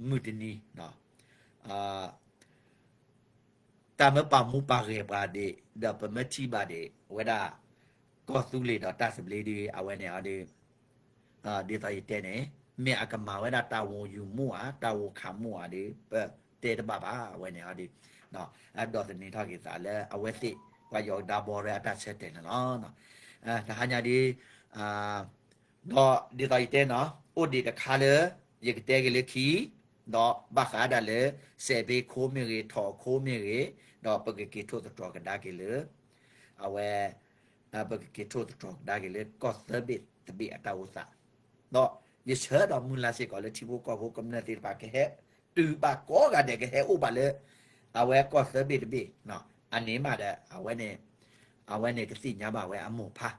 မုၢ်တနံၤ တၢ်မ့ၢ်ပာ်မူပာ်ဂဲၤပှၤဒံး ဒီးပမ့ၢ်ထံၣ်ဘၣ်ဒံး အဝဲဒၣ် ကီၢ်သူလ့ၤဒီးတၢ်သဘျ့ဒုး အဝဲန့ၣ်အီၤဒီး ဒ်သိးယတဲန့ၣ် မ့ၢ်အကမၤဝဲဒၣ်တၢ်ဝူၤယူၤမူးဧါ တၢ်ဝူၤခးမူးဧါဒီး ပတဲတဘၣ်ဘၣ် အဝဲန့ၣ်အီၤဒီး ဒီးသန့ၤထီၣ်က့ၤသးလၢအဝဲသ့ၣ် ပှၤယီၤကဒါဘီရဲအတၢ်ဆၢတဲာ်န့ၣ်လီၤ. တဟါညါဒ် ဒီးဒ်သိးယတဲနီၤ အိၣ်ဒံးတခါလၢ ယကတဲက့ၤလၢခံ ဒီးဘၣ်ဃးဒၣ်လၢ စဲးဘ့ခိမ့ၢ်ဂ့ၤ ထီၣ်ခိမ့ၢ်ဂ့ၤ ဒီးပကက့ၤထိၣ်သတြီၤကဒါက့ၤလၢ အဝဲ ပကက့ၤထိၣ်သတြီၤကဒါက့ၤလၢ ကီၢ်သၢဘ့ၣ်တဘ့ၣ်အတၢ်အိၣ်သး ဒီးယဆၢဒီးမုၢ်လၢ်စ့ၢ်ကီးလၢထံဖိကီၢ်ဖိကမျၢၢ်သ့ၣ်တဖၣ်ကဟဲ တုၤဘၣ်ကိးဂၤဒဲးကဟဲအိၣ်ဘၣ်လၢ အဝဲကီၢ်သၢဘ့ၣ်တဘ့ၣ် အန့ၣ်မးဒီး အဝဲန့ၣ် အဝဲန့ၣ်ကသ့ၣ်ညါဘၣ်ဝဲအမိၢ်ဖး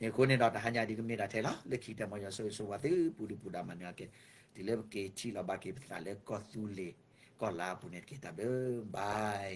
အဃိန့ၣ်ဒီးတဟါညါဒ်ကမ့ၢ်ဒၣ်ထဲလီၤ လၢခံကတၢၢ်မ်ယွၤဆိၣ်ဂ့ၤဆိၣ်ဝါသုပူၤဒုၣ်ပူၤဒါမၤနၢၤအီၤက့ၤ တုၤလၢပက့ၤထံၣ်လီၤဘၣ်က့ၤပသးလၢကီၢ်သူလ့ၤ ကီၢ်လါအပူၤန့ၣ်တက့ၢ် တၢ်ဘျုး bye